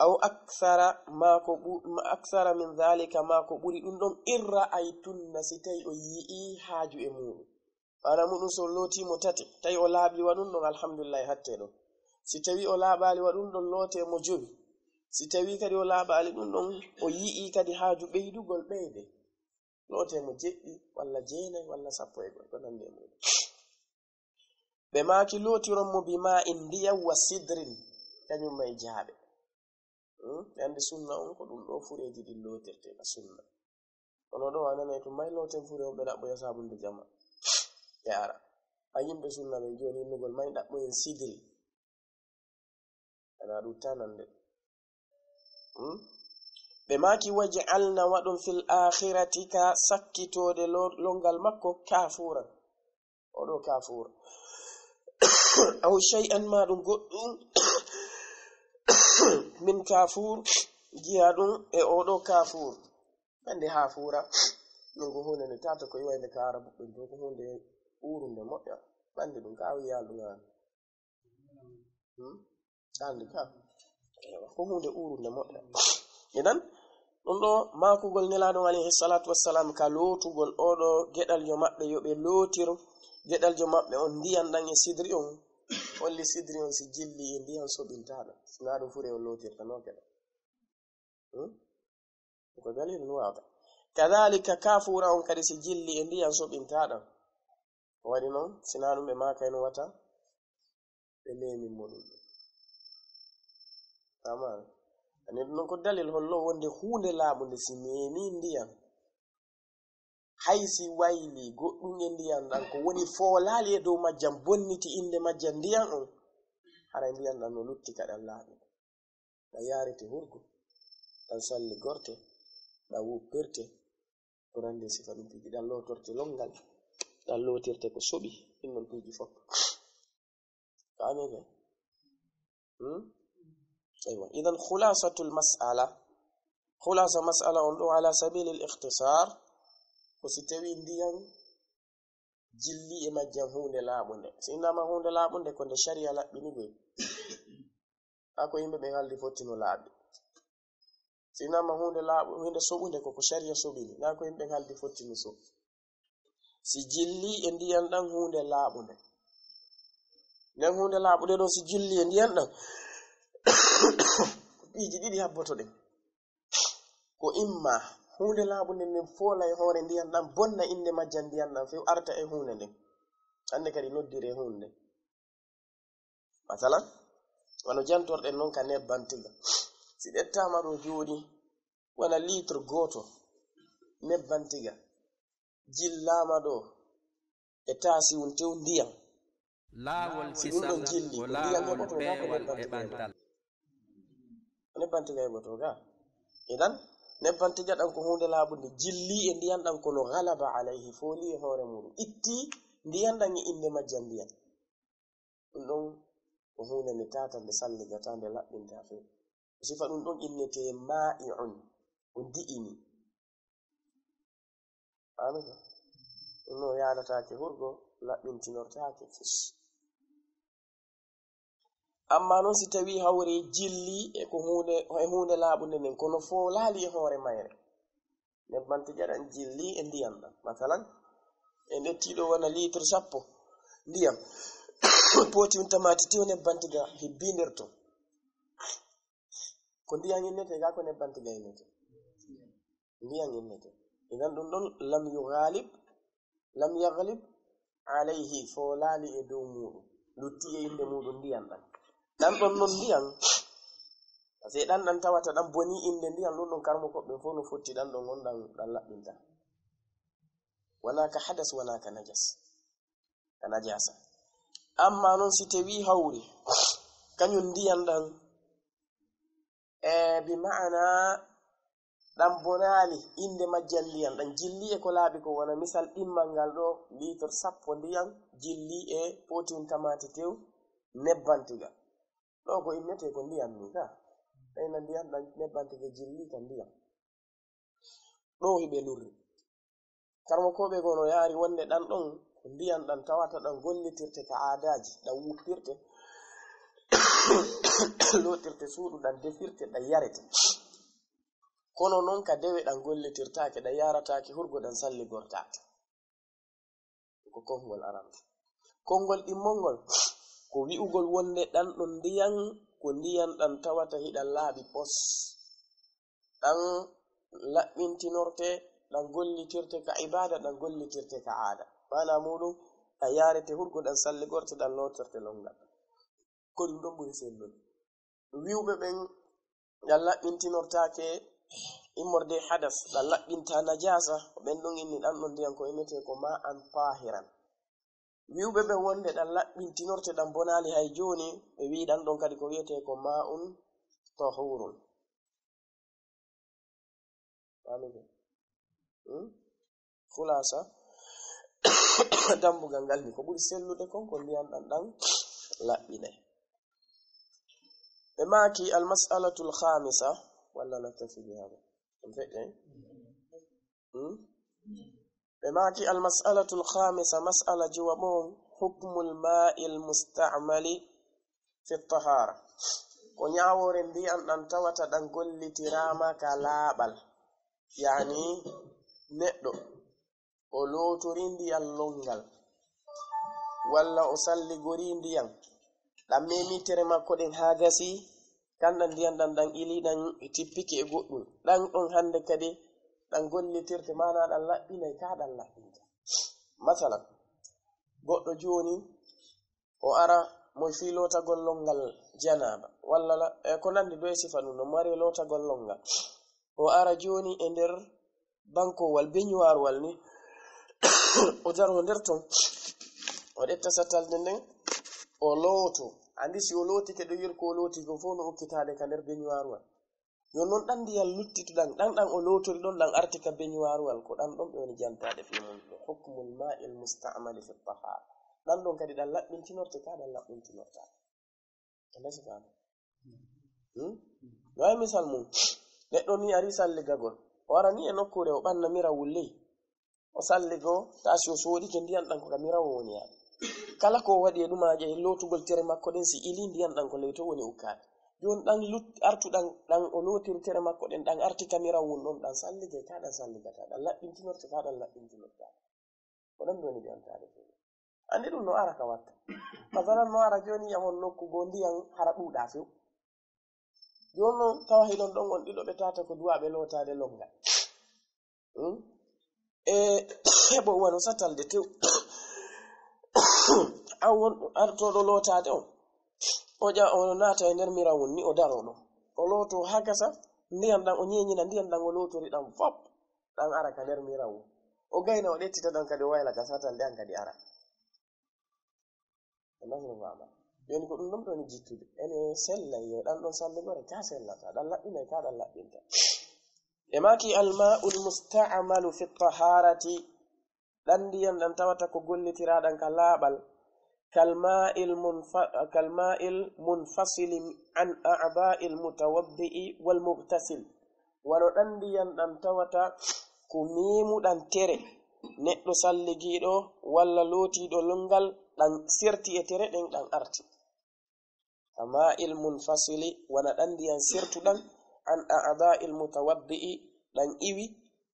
"Aw akthara", maa ko ɓu-, ma-, "akthara min dhalika", maa ko ɓuri ɗun ɗon, "in ra'aytunna", si tawi o yi'ii haaju e muuɗum. Maanaa muuɗum, so lootii mo tati, tawi o laaɓii wa ɗun ɗon, alhamdulillahi, hattee ɗon. Si tawii o laaɓaali wa ɗun ɗon, lootee mo jowi. Si tawii kadi o laaɓaali ɗun ɗon, o yi'ii kadi haaju ɓeydugol, ɓeydee. Lootee mo jeɗɗi, walla jeenay, walla sappo e go'o, ko nanndi e muuɗum. Ɓe maaki, "Lootiron mo bi ma'in", ndiyan, "wa sidrin", kañum ma e jaaɓe. Hmm? Ɓe anndi sunna on ko ɗun ɗoo fureeji ɗin lootirtee ka sunna. Kono ɗoo a nanay tun may looten fure on ɓe ɗaɓɓoya saabunde jama. Yaara. A yimɓe sunna ɓen jooni innugol may ɗaɓɓoyen sidri. Ana ɗun tanande. Hmm? Ɓe maaki, "Waj'alna", waɗon, "fil akhirati", ka sakkitoode lo-, longal makko, "kafuuran", oo ɗoo kaafuura. "Aw shay'an", maa ɗun goɗɗun, "min kafuur", jiya ɗun e oo ɗoo kaafuur. Anndi kaafuura, ɗun ko huunde nde tawata ko iway nde ka Arabu ɓen ɗoo, ko huunde uurunde moƴƴa. Anndi ɗun ka wi'a ɗun an. Hmm? Anndi ka. Ewa, ko huunde uurunde moƴƴa. Idan, ɗun ɗoo maakugol Nelaaɗo alayhi salatu wassalam ka lootugol oo ɗoo geɗaljo maɓɓe, yo ɓe lootiro geɗaljo maɓɓe on ndiyan ɗan e sidri on. Holli sidri on si jillii e ndiyan soɓintaaɗo. Sinaa ɗun fure on lootirta non keɗa. Hmm? Ko dalil no waata. Kadhalika kaafuura on kadi si jillii e ndiyan soɓintaaɗan. Ko waɗi non, sinaa ɗun ɓe maakayno wata ɓe meemin mo ɗun. Amma, ani ɗun non ko dalil hollo wonde huunde laaɓunde si meemii ndiyan. Hay si waylii goɗɗun e ndiyan ɗan, ko woni foolaali e dow majjan, bonniti innde majjan ndiyan on, haray ndiyan ɗan no lutti ka ɗan laaɓi. Ɗan yaarete hurgo, ɗan salligorte, ɗan wuppirte, ko nanndi e sifa ɗin piiji, ɗan lootorte longal, ɗan lootirte ko soɓi, ɗin non piiji fow. Faamii kay? Hmm? Aywa. Idan khulasatul mas'ala, khulasa mas'ala on ɗoo ala sabilil ikhtisar, ko si tawii ndiyan jillii e majjan huunde laaɓunde. Si innama huunde laaɓunde ko nde sharia laɓɓini koy. Haa ko yimɓe ɓen haldi fotti no laaɓi. Si innama huunde laaɓu-, huunde soɓunde ko ko sharia soɓini. Naa ko yimɓe ɓen haldi fotti no soɓi. Si jillii e ndiyan ɗan huunde laaɓunde. Nden huunde laaɓunde ɗon si jillii e ndiyan ɗan, piiji ɗiɗi habboto ɗen. Ko imma huunde laaɓunde nden foola e hoore ndiyan ɗan, bonna innde majjan ndiyan ɗan, few arta e huunde nden. Hannde kadi noddiree huunde nden. Masalan, wano jantorɗen non ka nebban tiga. Si ƴettaama ɗoo jooni, wona litre gooto nebban tiga, jillaama ɗoo, e taasiwun tew ndiyan. Laawol kisal ko laawol peewal e ɓantal. Nebbantiga heɓoto ga. Idan, nebbantiga ɗan ko huunde laaɓunde jilli e ndiyan ɗan kono galaba alayhi, fooli e hoore muɗum. Itti ndiyan ɗan e innde majjan ndiyan. Ɗum ɗon ko huunde nde tata, nde salligata, nde laɓɓinta few. Sifa ɗum ɗon innetee maa'i'un, ko di'ini. Faami ko? Ɗum no yaadataake hurgo, laɓɓintinortaake fus. Amma non si tawi hawri jilli e ko huunde, e huunde laaɓunde nden, kono foolaali e hoore mayre. Nebbantiga ɗan jilli e ndiyan ɗan. Masalan, e ndettiiɗo wona litre sappo ndiyan. Pooti un tamaati tew nebbantiga hibbindirto. Ko ndiyan innete, ga ko nebbantiga innete. Ndiyan innete. Idan ɗum ɗon lam yughalib, lam yaghlib alayhi, foolaali e dow muɗum. Lutti e innde muɗum ndiyan ɗan. Ɗan ɗon non ndiyan. Parce que ɗan ɗan tawata ɗan boni innde ndiyan, ɗum ɗon karmo ko ɓen fof no fotti ɗan ɗon on ɗan, ɗan laɓɓinta. Wona ka hadas, wona ka najas. Ka najasa. Amma non si tawi hawri, kañum ndiyan ɗan, e bi ma'ana ɗan bonaali, innde majjan ndiyan ɗan jilli e ko laaɓi ko wona misal ɗimmal ngal ɗo litre sappo ndiyan jilli e pooti un tamaati tew nebbantiga. Ɗo ko innete ko ndiyan ni ka. Ɓeyna ndiyan ɗan nebbantiga jilli ka ndiyan. Ɗo hiɓe lurri. Karmokooɓe goo no yaari wonde ɗan ɗon ko ndiyan ɗan tawata ɗan gollitirte ka aadaaji, ɗan wuppirte, lootirte suudu, ɗan defirte, ɗan yarete. Kono non ka dewe ɗan gollitirtaake, ɗan yarataake hurgo, ɗan salligortaake. Ko konngol aran. Konngol ɗimmol ngol, ko wi'ugol wonde ɗan ɗon ndiyan, ko ndiyan ɗan tawata hiɗan laaɓi pos. Ɗan laɓɓintinorte, ɗan gollitirte ka ibaada, ɗan gollitirte ka aada. Maana muɗum, ɗan yarete hurgo, ɗan salligorte, ɗan lootorte lonngal. Ko ɗum ɗon ɓuri sellude. Wi'uɓe ɓen ɗan laɓɓintinortaake immorde hadas, ɗan laɓɓinta najaasa, ko ɓen ɗon inni ɗan ɗon ndiyan ko innete ko ma an tahiran. Wi'uɓe ɓen wonde ɗan laɓɓintinorte, ɗan bonaali hay jooni, ɓe wi'i ɗan ɗon kadi ko wi'ete ko ma'un tahurun. Faami ko? Hmm? Khulasa, dambugal ngal ni ko ɓuri sellude kon ko ndiyan ɗan ɗan laɓɓinay. Ɓe maaki al mas'alatul khamisa, walla naktafi bi hada. Ɗum feƴƴay? Hmm? Ɓe maaki al mas'alatul khamisa, mas'ala jowaɓo on, hukmul ma'il musta'mali fi tahara. Ko ñaawoore ndiyan ɗan tawata ɗan gollitiraama ka laaɓal. Yaani neɗɗo o lootori ndiyan lonngal, walla o salligori ndiyan, ɗan memi tere makko ɗen haa gasi, kan ɗan ndiyan ɗan, ɗan ili, ɗan tippike e goɗɗum. Ɗan ɗon hande kadi ɗan gollitirte, maana ɗan laɓɓinay ka ɗan laɓɓinta. Masalan, goɗɗo jooni o ara mo fii lootagol lonngal janaaba, walla la, e ko nandi ɗo e sifa ɗum, no mari lootagol lonngal. O ara jooni e nder bankowal, beñuwaarwal ni, o daro nder ton, o ƴetta satalde nden, o looto. Andi si o lootike ɗo, yel ko o looti ko fof no okkitaade ka nder beñuwaarwal. Yo non ɗan ndiyan luttituɗan, ɗan ɗan o lootori ɗon, ɗan arti ka beñuwaarwal, ko ɗan ɗon ɓe woni jantaade fii mun. Hukmul ma'il musta'mali fi tahara. Ɗan ɗon kadi ɗan laɓɓintinorte ka ɗan laɓɓintinorta. Anda si faami? Hmm? No ay misal mun. Neɗɗo ni ari salligagol. O ara ni e nokkuure o ɓanna mirawul ley. O salligo, taa si o soodike ndiyan ɗan ko ka mirawo woni yaa. Kala ko o waɗi e ɗumaaje e lootugol tere makko ɗen, si ili ndiyan ɗan ko ley to woni ukkaade. Jooni ɗan lut-, artuɗan, ɗan o lootiri tere makko ɗen, ɗan arti ka mirawun ɗon, ɗan sallige ka ɗan salligata, ɗan laɓɓintinorte ka ɗan laɓɓintinorta. Ko ɗan woni jantaade fii. Andi ɗum no ara ka watta. Masalan no ara jooni yahon nokku goo ndiyan hara ɗuuɗaa few. Jooni non tawa hilon ɗon on ɗiɗo ɓe tata ko duwaaɓe lootaade lonngal. Hmm? E heɓo wano satalde tew. An won artooɗo lootaade on. O ƴa-, o naata e nder mirawun ni o daro ɗon. O looto haa gasa, ndiyan ɗan o ñeeñina, ndiyan ɗan o lootori ɗan fop. Ɗan ara ka nder mirawu. O gayna, o ƴettita ɗan kadi, o wayla ka satalde, an kadi ara. Allahu Akbar. Jooni ko ɗum ɗon ɗon jittude. Ene sella yo ɗan ɗon salligore ka sellata, ɗan laɓɓinay ka ɗan laɓɓinta. E maaki alma'ul musta'malu fi taharati, ɗan ndiyan ɗan tawata ko gollitiraɗan ka laaɓal, kalma'il munfa-, kalma'il munfasili an a'dha'il mutawaddi'i wal mubtasil. Wano ɗan ndiyan ɗan tawata ko meemuɗan tere neɗɗo salligiiɗo walla lootiiɗo longal ɗan serti e tere ɗen ɗan arti. Kama'il munfasili, wano ɗan ndiyan sertuɗan, an a'dha'il mutawaddi'i, ɗan iwi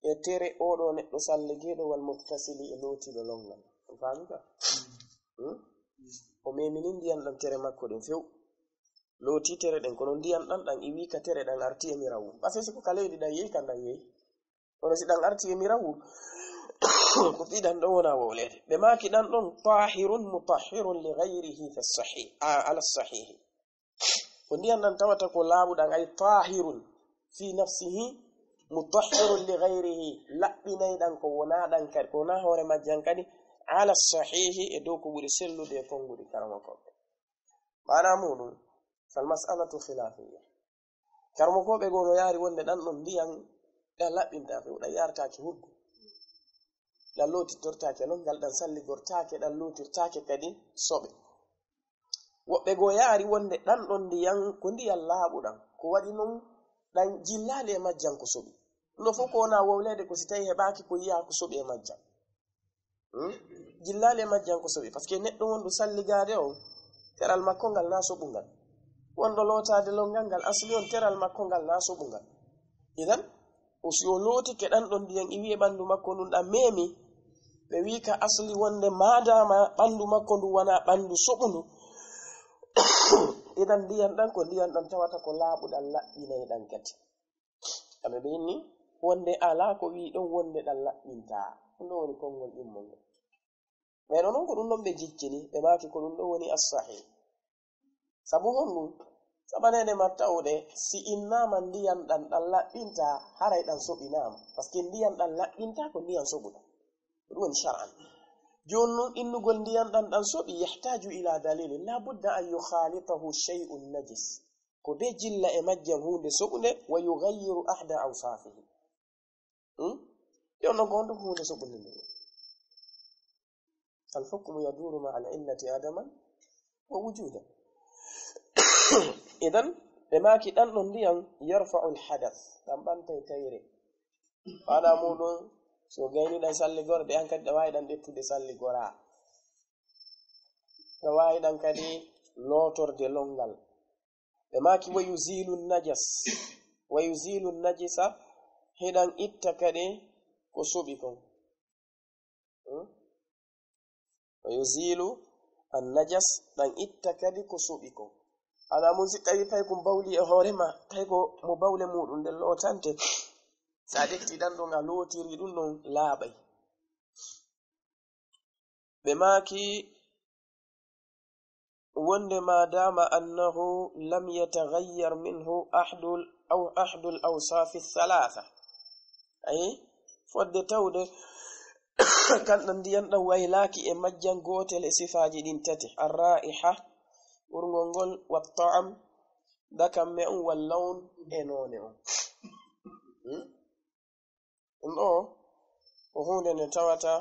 e tere oɗo neɗɗo salligiiɗo wal mubtasili e lootiiɗo longal. On faami ka? Hmm? O meemini ndiyan ɗan tere makko ɗen few. Looti tere ɗen, kono ndiyan ɗan ɗan iwi ka tere ɗan arti e mirawul. Parce que si ko ka leydi ɗan yehi, kan ɗan yehi. Kono si ɗan arti e mirawul, ko ɗiɗan ɗon wona wowleede. Ɓe maaki ɗan ɗon tahirun mutahhirun li ghayrihi fi sahih, a, ala sahihi. Ko ndiyan ɗan tawata ko laaɓuɗan, ay tahirun fi nafsihi, mutahhirun li ghayrihi, laɓɓinayɗan ko wonaa ɗan kadi, ko wonaa hoore majjan kadi, ala sahihi, e dow ko ɓuri sellude e konguɗi karamokooɓe. Maanaa muuɗum, fal mas'alatu khilafiyya. Karamokooɓe goo no yaari wonde ɗan ɗon ndiyan ɗan laɓɓintaake, ɗan yartaake hurgo. Ɗan lootitortaake longal, ɗan salligortaake, ɗan lootirtaake kadi soɓe. Woɓɓe goo yaari wonde ɗan ɗon ndiyan ko ndiyan laaɓuɗan. Ko waɗi non ɗan jillaali e majjan ko soɓi. Ɗum ɗoo fof ko wonaa wowleede ko si tawii heɓaaki ko yiyaa ko soɓi e majjan. Hmm? Jillaali e majjan ko soɓi. Parce que neɗɗo wonɗo salligaade on, teral makko ngal na soɓungal. Wonɗo lootaade longal ngal, asli on teral makko ngal na soɓungal. Idan, o si o lootike ɗan ɗon ndiyan iwi e ɓanndu makko ndun ɗan meemi, ɓe wii ka asli wonde maadaama ɓanndu makko ndun wonaa ɓanndu soɓundu. Idan ndiyan ɗan ko ndiyan ɗan tawata ko laaɓuɗan laɓɓinayɗan kadi. Kamɓe ɓe inni wonde alaa ko wii ɗon wonde ɗan laɓɓintaa. Ɗum ɗoo woni konngol ɗimmol ngol. Ɓee ɗoo non ko ɗum ɗon ɓe jiccini, ɓe maaki ko ɗum ɗoo woni as-sahih. Sabu honɗum? Sabaneede ma tawde si innaama ndiyan ɗan ɗan laɓɓintaa, haray ɗan soɓinaama. Parce que ndiyan ɗan laɓɓintaa ko ndiyan soɓuɗan. Ko ɗum woni shar'an. Jooni non innugol ndiyan ɗan ɗan soɓi yahtaju ila dalilin. La budda an yukhalitahu shay'un najis. Ko bee jilla e majjan huunde soɓunde, wa yughayyiru ahda awsafihi. Hmm? Jooni non ko honɗum ko huunde soɓunde nde? Al hukmu yaduru ma al illati adaman wa wujudan. Idan, ɓe maaki ɗan ɗon ndiyan yarfa'ul hadath, ɗan ɓantay tayre. Maanaa muuɗum, so gayni ɗan salligorde, an kadi ɗan waawi ɗan ƴettude salligoraa. Ɗan waawi ɗan kadi lootorde longal. Ɓe maaki wa yuzilu najas. Wa yuzilu najisa, hiɗan itta kadi ko soɓi kon. Hmm? Wa yuzilu an najas, ɗan itta kadi ko soɓi kon. Ana mun si tawi pay kun bawli e hoore ma, tawi ko mo bawle muuɗum nden lootante. Sa ƴetti ɗan ɗon a lootiri ɗum ɗon laaɓay. Ɓe maaki wonde ma dama annahu lam yataghayyar minhu ahdul aw ahdul awsafi thalatha. Ayi, fodde tawde kan ɗan ndiyan ɗan waylaaki e majjan gootel e sifaaji ɗin tati, arra'iha, ɓurngol ngol, wa ta'am, dakamme on, wal lawn, e noone on. Hmm? Ɗum ɗoo ko huunde nde tawata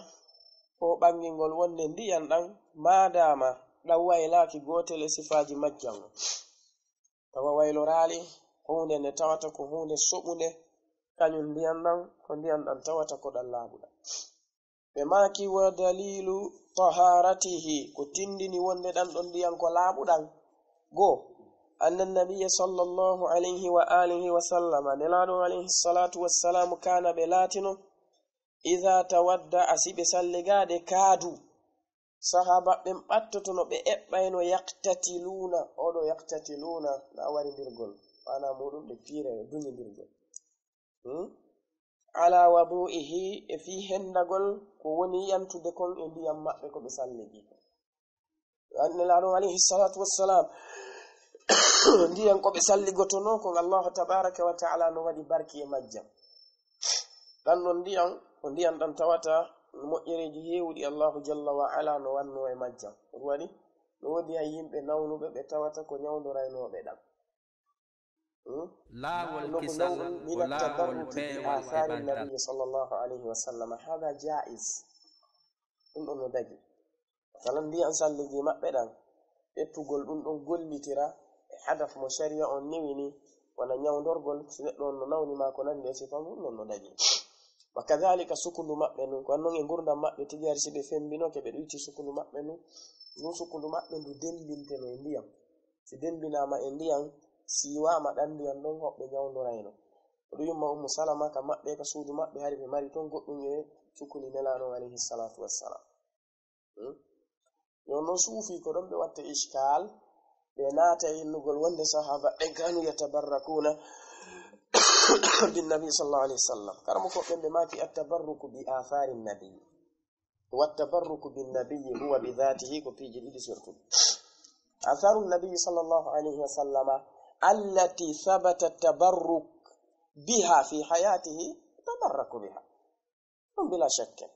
ko ɓangingol wonde ndiyan ɗan, maadaama ɗan waylaaki gootel e sifaaji majjan on, tawa wayloraali, ko huunde nde tawata ko huunde soɓunde, kañum ndiyan ɗan, ko ndiyan ɗan tawata ko ɗan laaɓuɗan. Ɓe maaki, wa dalilu taharatihi, ko tindini wonde ɗan ɗon ndiyan ko laaɓuɗan. Goo, anna nabiyya sallallahu alayhi wa alihi wa sallama, Nelaaɗo alayhi salatu wassalamu, kana, ɓe laatino, idha tawadda, a si ɓe salligaade, kaadu, sahaaba ɓen ɓattotono, ɓe eɓɓayno, yaqtatiluna, oɗo yaqtatiluna na warindirgol, maana muuɗum ɓe piira e duñindirgol. Hmm? Ala wadu'ihi, e fii hendagol ko woni yantude kon e ndiyan maɓɓe ko ɓe salligi. Nelaaɗo alayhi salatu wassalam, ndiyan ko ɓe salligotono kon, Allahu tabaraka wa ta'ala no waɗi barki e majjan. Ɗan non ndiyan, ko ndiyan ɗan tawata moƴƴereeji heewuɗi Allahu jalla wa ala no wanno e majjan. Ɗum waɗi No woodi hay yimɓe nawnuɓe ɓe tawata ko ñawndoraynooɓe ɗam. Hmm? Laawol Ɗum ko kisal nawɗum ko min laawol at-tabarruki bi peewal e athari banndiral. Nabi sallallahu alayhi wa sallam. Hada jaiz. Ɗum ɗon no dagi. Masalan, ndiyan salligi maɓɓe ɗan, ƴettugol ɗum ɗon gollitira e hadaf mo sharia on newi ni, wona ñawndorgol, si neɗɗo on no nawni ma ko nandi e sifa mum, non no dagi. Wa kadhalika sukundu maɓɓe nun, ko non e ngurdam maɓɓe tigi hari si ɓe fembinoke, ɓe ɗoyti sukundu maɓɓe nun, ɗum sukundu maɓɓe ndu dembinteno e ndiyan. Si dembinaama e ndiyan, siiwaama ɗan ndiyan ɗon, hoɓɓe ñawndorayno. Ko ɗum yumma Ummu Salama ka maɓɓe, ka suudu maɓɓe, hari ɓe mari ton goɗɗum e sukuni Nelaaɗo on alayhi salatu wassalam. Hmm? Yo non suufi ko ɗon ɓe watta ishkal, ɓe naata e innugol wonde sahaba ɓen kanu yatabarrakuna bin nabi sallallahu alayhi wasallam. Karamu ko ɓen ɓe maaki at-tabarruku bi athari nabi. Wa at-tabarruku bin nabi huwa bi dhatihi ko piiji ɗiɗi surtout. Atharu nabi sallallahu alayhi wasallama allati thabata at-tabarruk biha fi hayatihi tabarraku biha. Ɗum bila shakke.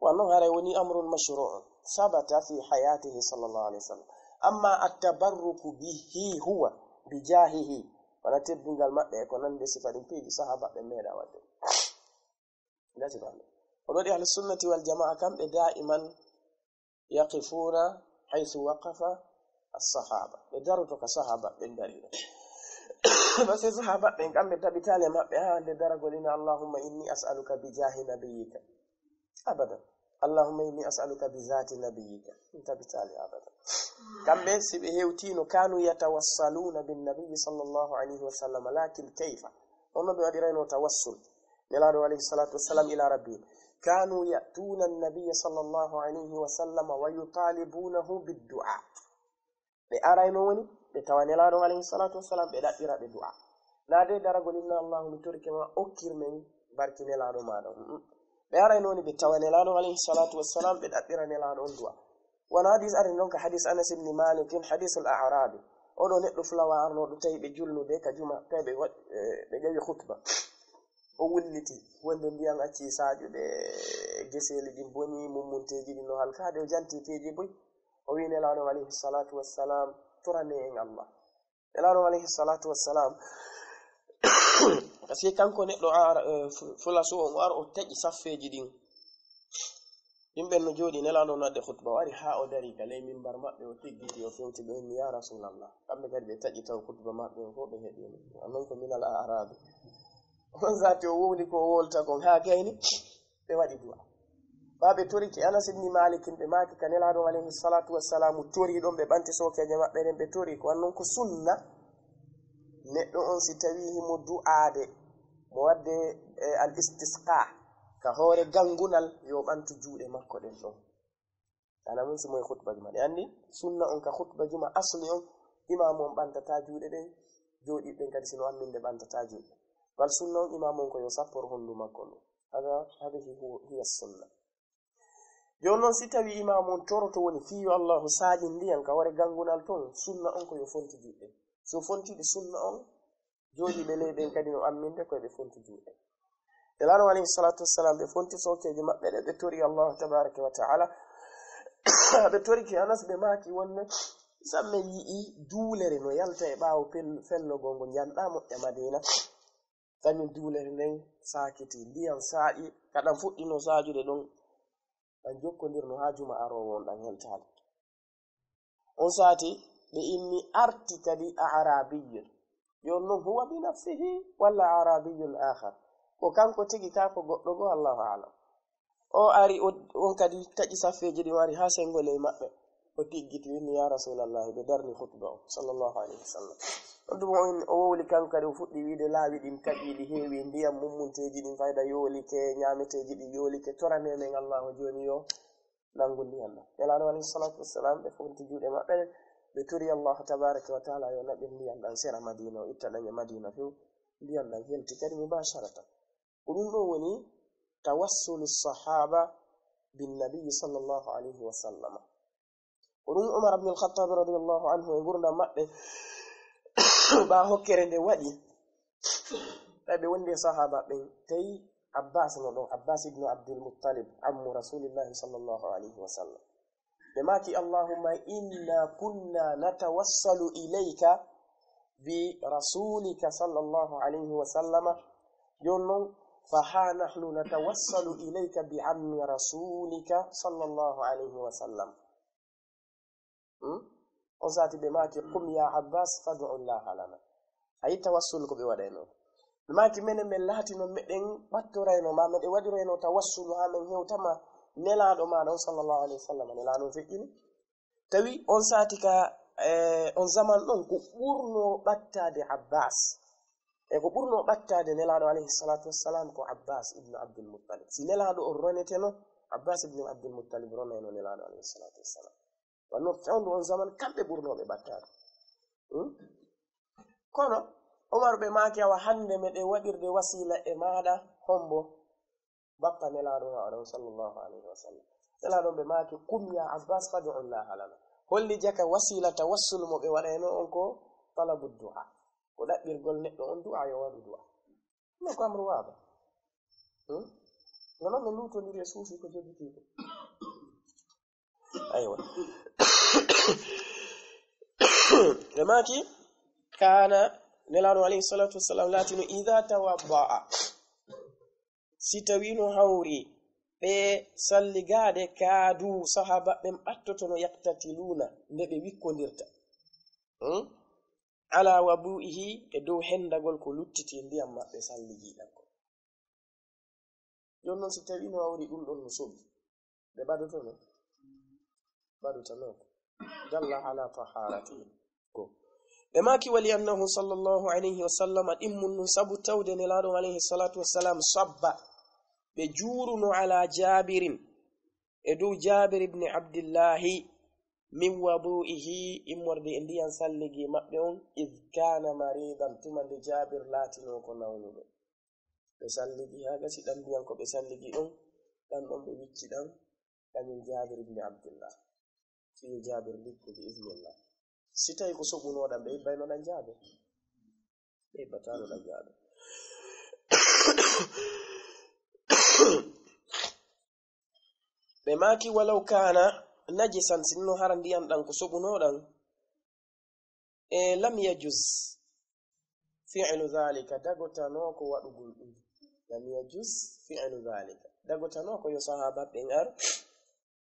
Wano haray woni amrun mashru'un sabata fi hayatihi sallallahu alayhi wasallam. Amma at-tabarruku bihi huwa, bi jahihi, wala teddungal maɓɓe e ko nandi sifa ɗin piiji sahaba ɓe meeɗa wadde. Gasi ko Allah. Ko ɗo ɗi ahli sunnati wal jamaa kamɓe da'iman yaqifuna haythu waqafa as-sahaba. Ɓe daroto ka sahaba ɓen darino. Parce que sahaba ɓen kamɓe tabitali maɓɓe ha hande daragol ina Allahumma inni as'aluka bi jahi nabiyyika. Abadan. Allahumma inni as'aluka bi zati nabiyyika. Ɗum tabitali abadan. Kamɓe si ɓe hewtino kanu yatawassaluna bin nabiyyi sallallahu alayhi wa sallam, lakin kayfa? Honno ɓe waɗirayno tawassul? Nelaaɗo alayhi salatu wassalam ila rabbi. Kanu ya'tuna an-nabiyya sallallahu alayhi wa sallam wa yutalibunahu bid-du'a. Ɓe arayno woni, ɓe tawa Nelaaɗo alayhi salatu wassalam, ɓe ɗaɓɓira ɓe du'a. Na de daragol inna Allahu mi torike ma, okkir men barki Nelaaɗo maɗa. Mm-mm. Ɓe arayno woni, ɓe tawa Nelaaɗo alayhi salatu wassalam, ɓe ɗaɓɓira Nelaaɗo on du'a. Wona hadis ari non ka hadis Anas ibn Malik, hadisul a'rabi. Oɗo neɗɗo fulawa arnoɗo tawi ɓe julnude ka juma, tawi ɓe wa-, eh, ɓe ƴawi khutba. O wulliti, wonde ndiyan acci saaƴude, geseeli ɗin boni, mummunteeji ɗin no halkaade, o janti peeje boy. O wi Nelaaɗo alayhi salatu wassalam, torane en Allah. Nelaaɗo alayhi salatu wassalam, kasi kanko neɗɗo ara, eh, fu-, fulasu on, o ar o taƴi saffeeji ɗin. Yimɓe no jooɗi, Nelaaɗo no waɗde khutba, o ari haa o dari ka ley mimbar maɓɓe, o tiggiti, o fewti ɓe, inni, "Ya Rasulallah." Kamɓe kadi ɓe taƴi taw khutba maɓɓe on fof ɓe heɓi. Non ko minal a'rabi. On sati o wowli ko o wolta kon haa gayni, ɓe waɗi du'a. Ɓa ɓe torike Anas ibn Malik, ɓe maaki ka Nelaaɗo alayhi salatu wassalamu tori ɗon, ɓe ɓanti sookeeje maɓɓe ɗen, ɓe tori. Ko wan non ko sunna, neɗɗo on si tawi himo du'aade, mo waɗde, eh, al istisqa, ka hoore gangunal, yo ɓantu juuɗe makko ɗen ɗon. Ana mun si moye khutba juma. Ɗe anndi sunna on ka khutba juma asli on, imaamu on ɓantata juuɗe ɗen, jooɗiiɓe ɓen kadi sino amminde ɓantata juuɗe. Wal sunna on imaamu on ko yo sappor hondu makko ndu. Hada, hada hi-, hu-, hiya sunna. Jooni non si tawi imaamu on toroto woni fii yo Allahu saaƴin ndiyan ka hoore gangunal ton, sunna on ko yo fonti juuɗe. So fontiɗi sunna on, jooɗiiɓe ley ɓen kadi no amminde ko ɓe fonti juuɗe. Nelaaɗo alayhi salatu wassalam, ɓe fonti sookeeje maɓɓe ɗe, ɓe tori Allahu tabaraka wa ta'ala. Ɓe torike Anas, ɓe maaki wonde, samme yi'i duulere no yalta e ɓaawo pel-, fellogol ngo njanɗa moƴƴa Madina. Kañum duulere nden saakiti, ndiyan saaƴi, ka ɗan fuɗɗino saaƴude ɗon, ɗan jokkondirno haa juma aroowo on ɗan heltaali. On saati, ɓe inni arti kadi a'rabiyyun. Yo non huwa bi nafsihi walla a'rabiyyun akhar. Ko kanko tigi ka ko goɗɗo goo, Allahu a'lam. O ari, o, on kadi taƴi saffeeji ɗin, o ari haa senngo ley maɓɓe. O tiggiti, o inni, "Ya Rasulallah," ɓe darni khutba o, sallallahu alayhi wa sallam. On ɗum o in-, o wowli kanko kadi, o fuɗɗi wiide laawi ɗin taƴi, ɗi heewi ndiyan, mummunteeji ɗin fayda yoolike, ñaameteeji ɗin yoolike, torane men Allahu jooni yo nanngu ndiyan ɗan. Nelaaɗo alayhi salatu wassalam, ɓe fonti juuɗe maɓɓe ɗen, ɓe tori Allah tabaraka wa taala yo naɓir ndiyan ɗan sera Madina, o itta ɗan e Madina few. Ndiyan ɗan helti kadi mubasharatan. Ko ɗum ɗo woni tawassulu sahaba bin nabiyyi sallallahu alayhi wa sallam. Ko ɗum Umar ibn al-Khattab radiyallahu anhu e ngurdam maɓɓe, ɓa hokkere nde waɗi, tawi ɓe wondi e sahaba ɓen, tawi Abbas no ɗon, Abbas ibn Abdul Muttalib, ammu Rasulillahi sallallahu alayhi wa sallam. Ɓe maaki, "Allahumma inna kunna natawassalu ilayka bi rasulika sallallahu alayhi wa sallama." Jooni noon, "Fa ha nahnu natawassalu ilayka bi ammi rasulika sallallahu alayhi wa sallam." Hmm? On saati ɓe maaki, "Qum ya Abbas, fad'u Allaha lana." Ayi tawassul ko ɓe waɗayno. Ɓe maaki, "Menen men laatino meɗen ɓattorayno ma, meɗen waɗirayno tawassulu haa men hewtama Nelaaɗo maaɗa on sallallahu alayhi wa sallam." Nelaaɗo on feƴƴini. Tawi on saati ka, eh, on zaman ɗon ko ɓurno ɓattaade Abbas. E ko ɓurno ɓattaade Nelaaɗo alayhi salatu wassalam ko Abbas ibn Abdul Muttalib. Si Nelaaɗo on roneteno, Abbas ibn Abdul Muttalib ronayno Nelaaɗo alayhi salatu wassalam. Wanno fewndu on zaman kamɓe ɓurnooɓe ɓattaade. Hmm? Kono Umar ɓe maaki, "Awa hannde meɗen waɗirde wasiila e maaɗa hombo?" Bappa Nelaaɗo on, aɗa on sallallahu alayhi wa sallam. Nelaaɗo on ɓe maaki, "Qum ya Abbas, fad'u Allaha lana." Holli jaka wasiila tawassul mo ɓe waɗayno on ko talabu du'a. Ko ɗaɓɓirgol neɗɗo on du'a, yo waɗu du'a. No ko amru waaba. Hmm? Nono men luutondiri e suufi ko jogitii ko. Aywa. Ɓe maaki, kana Nelaaɗo alayhi salatu wassalam laatino, "Idha tawadda'a." Si tawino hawri, ɓe salligaade, kaadu sahaba ɓen ɓattotono, yaktatiluna, nde ɓe wikkondirta. Hmm? Ala wabu'ihi, e dow hendagol ko luttiti e ndiyam maɓɓe salligiɗan ko. Jooni noon, si tawii no hawri ɗum ɗon no soɓi, ɓe ɓadotono? Ɓadotanoo ko. Dalla ala taharatihim. Ko. Ɓe maaki, "Wali annahu sallallahu alayhi wa sallam," ɗimmun nun sabu tawde Nelaaɗo alayhi salatu wassalam sabba, ɓe juuruno ala Jaabirin, e dow Jaabir ibn Abdillahi, min wadu'ihi, immorde e ndiyan salligi maɓɓe on, id kana maridan, tuma nde Jaabir laatinoo ko nawnuɗo. Ɓe salligi haa gasi ɗan ndiyan ko ɓe salligi ɗon, ɗan ɗon ɓe wicci ɗan, kañum Jaabir ibn Abdillah. Fiyo Jaabir ndikku bi iznillah. Si tawi ko soɓunoo ɗan, ɓe ibbayno ɗan Jaabir. Ɓe ibbataano ɗan Jaabir. Ɓe maaki, "Walaw kana najisan," sinno hara ndiyan ɗan ko soɓunoo ɗan, e lam yajuz fi'lu dhalika, dagotanoo ko waɗugol ɗum. Lam yajuz fi'lu dhalika. Dagotanoo ko yo sahaaba ɓen ar,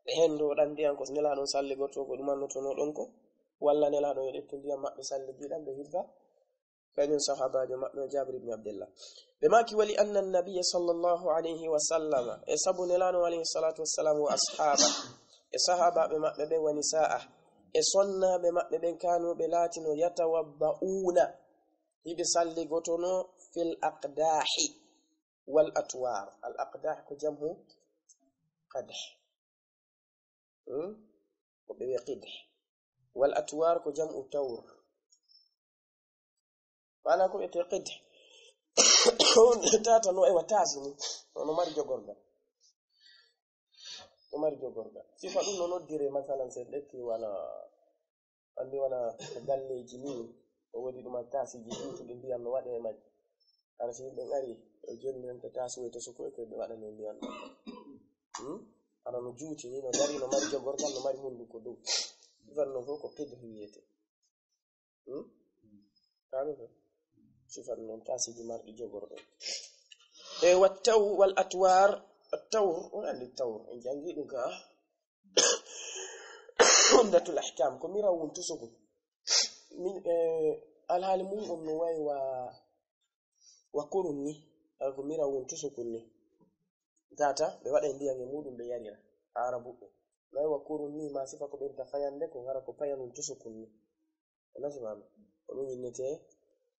ɓe hendo ɗan ndiyan ko Nelaaɗo on salligorto ko ɗum annotonoo ɗon ko, walla Nelaaɗo yo ƴettu ndiyan maɓɓe salligiɗan ɓe hirta, kañum sahaabaajo maɓɓe o Jaabir ibn Abdillah. Ɓe maaki, "Wali anna nabiyya sallallahu alayhi wa sallama," e sabu Nelaaɗo alayhi salatu wassalam, "wa ashaaba," e sahaabaaɓe maɓɓe ɓen, "wa nisa'a," e sonnaaɓe maɓɓe ɓen, "kanu," ɓe laatino, "yatawadda'una," hiɓe salligotono, "fil aqdahi wal atwar." Al aqdah ko jam'u qadh. Hmm? Ko ɓe wiya qidh. Wal atwar ko jam'u tawr. Maana ko wi'etee qidh. On tata no ewa taasi ni. No mari jogorgal. No mari jogorgal. Sifa ɗum no noddire, masalan, sen ƴetti wala, anndi wala galleeji ni, o woodi ɗum taasiji juutuɗi ndiyan no waɗe e majji. Hara si yimɓe ngari, o jonnanta taasuwe to sukoy ko ɓe waɗane ndiyan ɗon. Hmm? Hara no juuti ni, no dari, no mari jogorgal, no mari hunduko dow. Ɗum ɗon fof ko qidh wiyetee. Hmm? Faami ko? Sifan noon taasiji marɗi jogorɗe. E wa taw-, wal atwar, tawr, on anndi tawr, en janngi ɗum ka Umdatul Ahkam, ko mirawun tusukun. Min, eh, alhaali mum on no wayi wa, wa kurun ni, hara ko mirawun tusukun ni. Tata, ɓe waɗa e ndiyan e muɗum, ɓe yarira. Aarabuɓe. No wayi wa kurun ni, ma sifa ko ɓe wi'ata fayande, ko hara ko payanun tusukun ni. A nafii ma? Ko ɗum innetee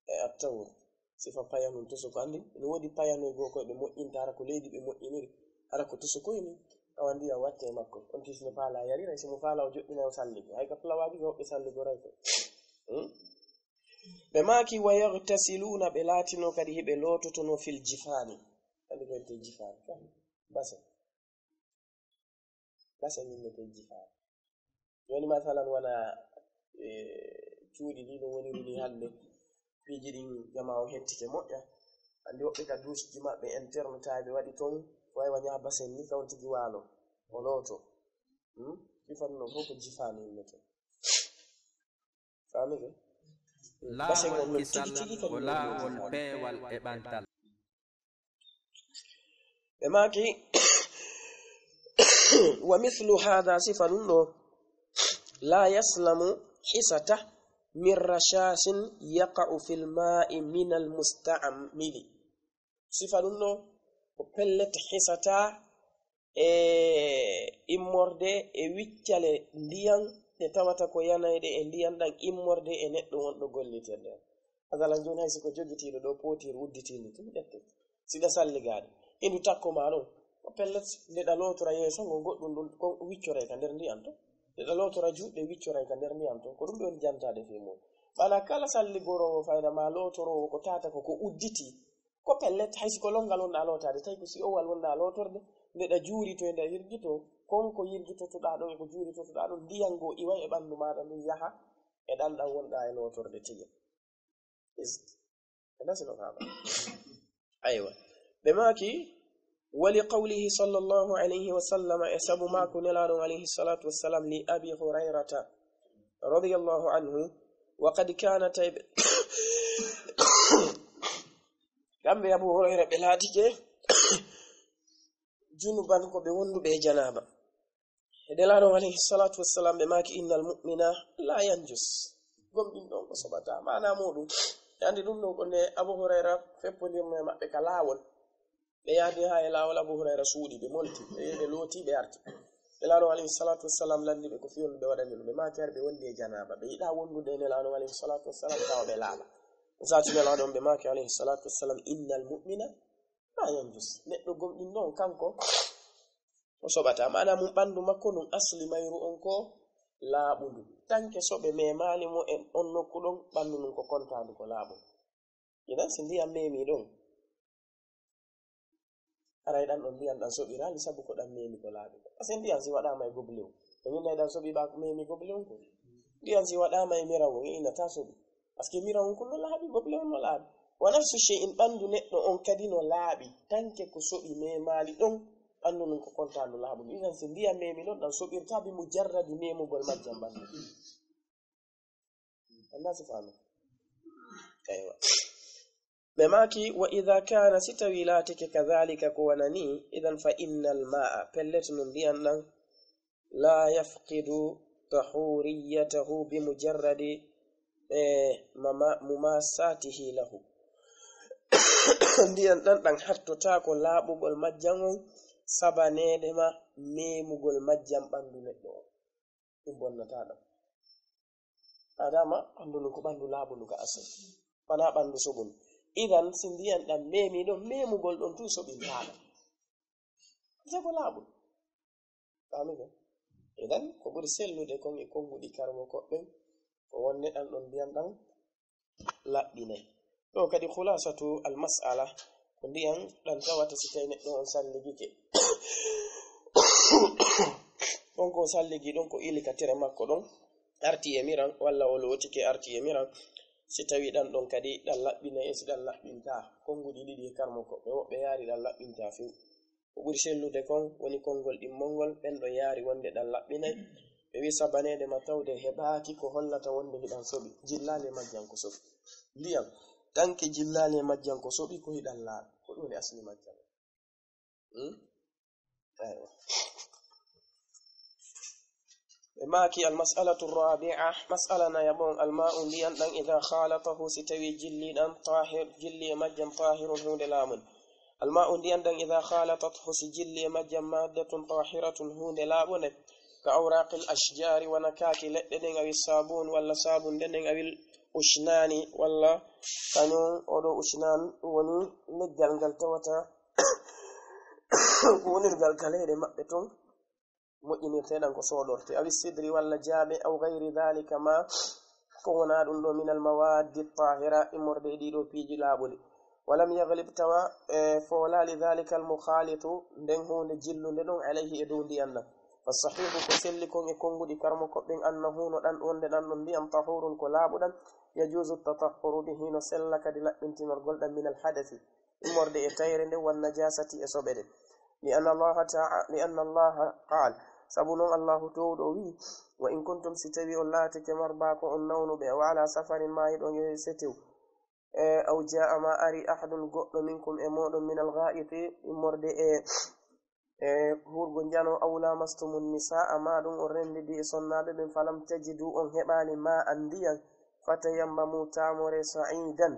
e attawr. Sifa payanun tusuko. Anndi, no woodi payanoy goo koy ɓe moƴƴinta, hara ko leydi ɓe moƴƴiniri. Hara ko tusukoy ni. Awa ndiyan watte e makko. On tigi si no faala yarira, si mo faala o joɗɗina o salligo. Hay ka fulawaaji goo ɓe salligoray koy. Hmm? Ɓe maaki, "Wa yaghtasiluna," ɓe laatino kadi hiɓe loototono, "fil jifaani." Anndi ko wi'etee jifaani? Basen. Basen innetee jifaani. Jooni, masalan, wona, e, cuuɗi ɗi no woniri ni hannde, piiji ɗin jamaa o hettike moƴƴa. Anndi woɓɓe ka duusiji maɓɓe interne tawi ɓe waɗi ton, ko wayi wa ñaha basen ni, ka on tigi waalo, o looto. Hmm? Sifa ɗum ɗo fof ko jifaani yimɓe to. Faami ke? Laawol kisal ko laawol peewal e ɓantal. Ɓe maaki, wa mithlu hada, sifa ɗum ɗo, la yaslamu hisata min rashasin yaqa'u fil ma'i min al musta'mili. Sifa ɗum ɗo ko pellet hisata e immorde e wiccale ndiyan ɗe tawata ko yanayɗe e ndiyan ɗan immorde e neɗɗo wonɗo golliterde. Asalan jooni hay si ko jogitiiɗo ɗo pootir udditiindi tun ƴette. Siɗa salligaade, indu takko ma ɗon, ko pellet nde ɗa lootora yeeso ngo goɗɗum ɗum ko wiccoray ka nder ndiyan to. Nde ɗa lootora juuɗe wiccoray ka nder ndiyan to. Ko ɗum ɓe woni jantaade fii mum. Ɓana kala salligoroowo fayda ma lootoroowo ko tata ko ko udditi. Ko pellet, hay si ko lonngal wonɗaa lootaade, tawi ko si'owal wonɗaa lootorde, nde ɗa juurito e nde yirgito, kon ko yirgitotoɗaa ɗon e ko juuritotoɗaa ɗon, ndiyan ngoo iwa e ɓanndu maaɗa ndun yaha e ɗan ɗan wonɗaa e lootorde tigi. Is-, e nasi no faama. Aywa. Ɓe maaki, wali qawlihi sallallahu alayhi wa sallam, e sabu maaku Nelaaɗo alayhi salatu wassalam, li Abi Hurayrata radiyallahu anhu, wa qad kana tayb-, kamɓe Abu Hurayra ɓe laatike junuban ko ɓe wonduɓe e janaaba. E Nelaaɗo alayhi salatu wassalam ɓe maaki, innal mu'mina la yanjus. Gomɗinɗo on ko soɓata. Maana muɗum, e andi ɗum ɗo ko nde Abu Hurayra feppondirno e maɓɓe ka laawol. Ɓe yaadi haa e laawol Abu Hurayra suuɗi, ɓe molti, ɓe yehi ɓe looti, ɓe arti. Nelaaɗo alayhi salatu wassalam lanndi ɓe ko fii honɗun ɓe waɗani ɗum. Ɓe maaki hari ɓe wondi e janaaba. Ɓe yiɗaa wondude e Nelaaɗo alayhi salatu wassalam tawa ɓe laaɓa. Ɗum saati Nelaaɗo on ɓe maaki alayhi salatu wassalam, innal mu'mina la yanjus. Neɗɗo gomɗinɗo on kanko o soɓata. Maana mum ɓanndu makko ndun asli mayru on ko laaɓundu. Tanke soɓe memaali mo e on nokku ɗon, ɓanndu ndun ko kontaandu ko laaɓundu. Inan si ndiyan memi ɗon, aray ɗan ɗon ndiyan ɗan soɓiraali sabu ko ɗan memi ko laaɓi. Parce que ndiyan si waɗaama e goble on, e min nay ɗan soɓi ɓa memi goble on ko. Ndiyan si waɗaama e mirawo, e ina ta soɓi. Parce que mirawo on kun no laaɓi, goble on no laaɓi. Wa nafsu shay'in, ɓanndu neɗɗo on kadi no laaɓi. Tanke ko soɓi memaali ɗon, ɓanndu ndun ko kontaandu laaɓundu. Inan si ndiyan memi ɗon, ɗan soɓirta bi mujarradi memugol majjan ɓanndu. Anndaa si faami. Aywa. Ɓe maaki, wa idha kana, si tawi laatike kadhalika ko wona ni, idan fa innal ma'a, pellet no ndiyan ɗan, la yafqidu tahuriyatahu bi mujarradi, eh, mama-, mumasatihi lahu. Ndiyan ɗan ɗan hattotaako laaɓugol majjan on sabaneede ma memugol majjan ɓanndu neɗɗo on. Ɗum bonnataa ɗam. Adama ɓanndu ndun ko ɓanndu laaɓundu ka asal. Wanaa ɓanndu soɓundu. Idan, si ndiyan ɗan memi ɗon, memugol ɗon tun soɓintaa ɗam. Jago laaɓundu. Faami ko? Idan, ko ɓuri sellude kon e konnguɗi karmo koɓɓen, ko wonde ɗan ɗon ndiyan ɗan laɓɓinay. Ɗo kadi khulasatu al mas'ala, ko ndiyan ɗan tawata si tawi neɗɗo on salligike. On ko salligi ɗon ko ili ka tere makko ɗon, arti e miran, walla o lootike arti e miran, si tawi ɗan ɗon kadi ɗan laɓɓinay e si ɗan laɓɓintaa. Konnguɗi ɗiɗi e karmo koɓɓe, woɓɓe yaari ɗan laɓɓintaa few. Ko ɓuri sellude kon woni konngol ɗimmol ngol, ɓen ɗon yaari wonde ɗan laɓɓinay. Ɓe wi'i sabaneede ma tawde heɓaaki ko hollata wonde hiɗan soɓi, jillaali e majjan ko soɓi. Ndiyan, tanke jillaali e majjan ko soɓi, ko hiɗan laaɓi. Ko ɗum woni asli majjan. Hmm? Aywa. Ɓe maaki, al mas'alatu rabi'a, mas'ala nayaɓo on, al ma'u, ndiyan ɗan, idha khalatahu, si tawi jilli ɗan, tahir, jilli e majjan, tahirun, huunde laaɓunde. Al ma'u, ndiyan ɗan, idha khalatathu, si jilli e majjan, maddatun tahiratun, huunde laaɓunde, ka awraqil ashjari, wona kaaki leɗɗe ɗen, awi sabun, walla sabunde nden, awil ushnani, walla kañum oɗo ushnan, ɗum woni leggal ngal tawata ko wonirgal ka leyɗe maɓɓe ton, moƴƴinirteeɗan ko soodortee, awi sidri walla jaaɓe, aw gayri dhalika ma, ko wonaa ɗum ɗo, minal mawaddi tahira, immorde e ɗiɗo piiji laaɓuɗi. Walam yaglib, tawa, e, foolaali dhalika al mukhalitu, nden huunde jillunde ɗon, alayhi, e dow ndiyan ɗan. Fa sahihu, ko selli kon e konnguɗi karmo koɓɓen, annahu, no ɗan, wonde ɗan ɗon ndiyan tahurun, ko laaɓuɗan, yajuzu tatahhuru bihi, no sella kadi laɓɓintinorgol ɗan, minal hadasi, immorde e tayre nden, wan najasati, e soɓe ɗen. Li anna Allaha ta'a-, li anna Allaha qaal, Sabu non Allahu Toowɗo o wi'i, "Wa in kuntum, si tawi on laatike marda ko on nawnuɓe, aw ala safarin, maa hiɗon e setew, e aw jaa'a, maa ari, ahadun, goɗɗo, minkum, e mooɗon, minal ghaa'iti, immorde e, e huurgo njano, aw laamastumun nisaa, maa ɗum on renndidi e sonnaaɓe ɓen, falam tajidu, on heɓaali, maa'an, ndiyan, fatayammamu, taamore, sa'iidan,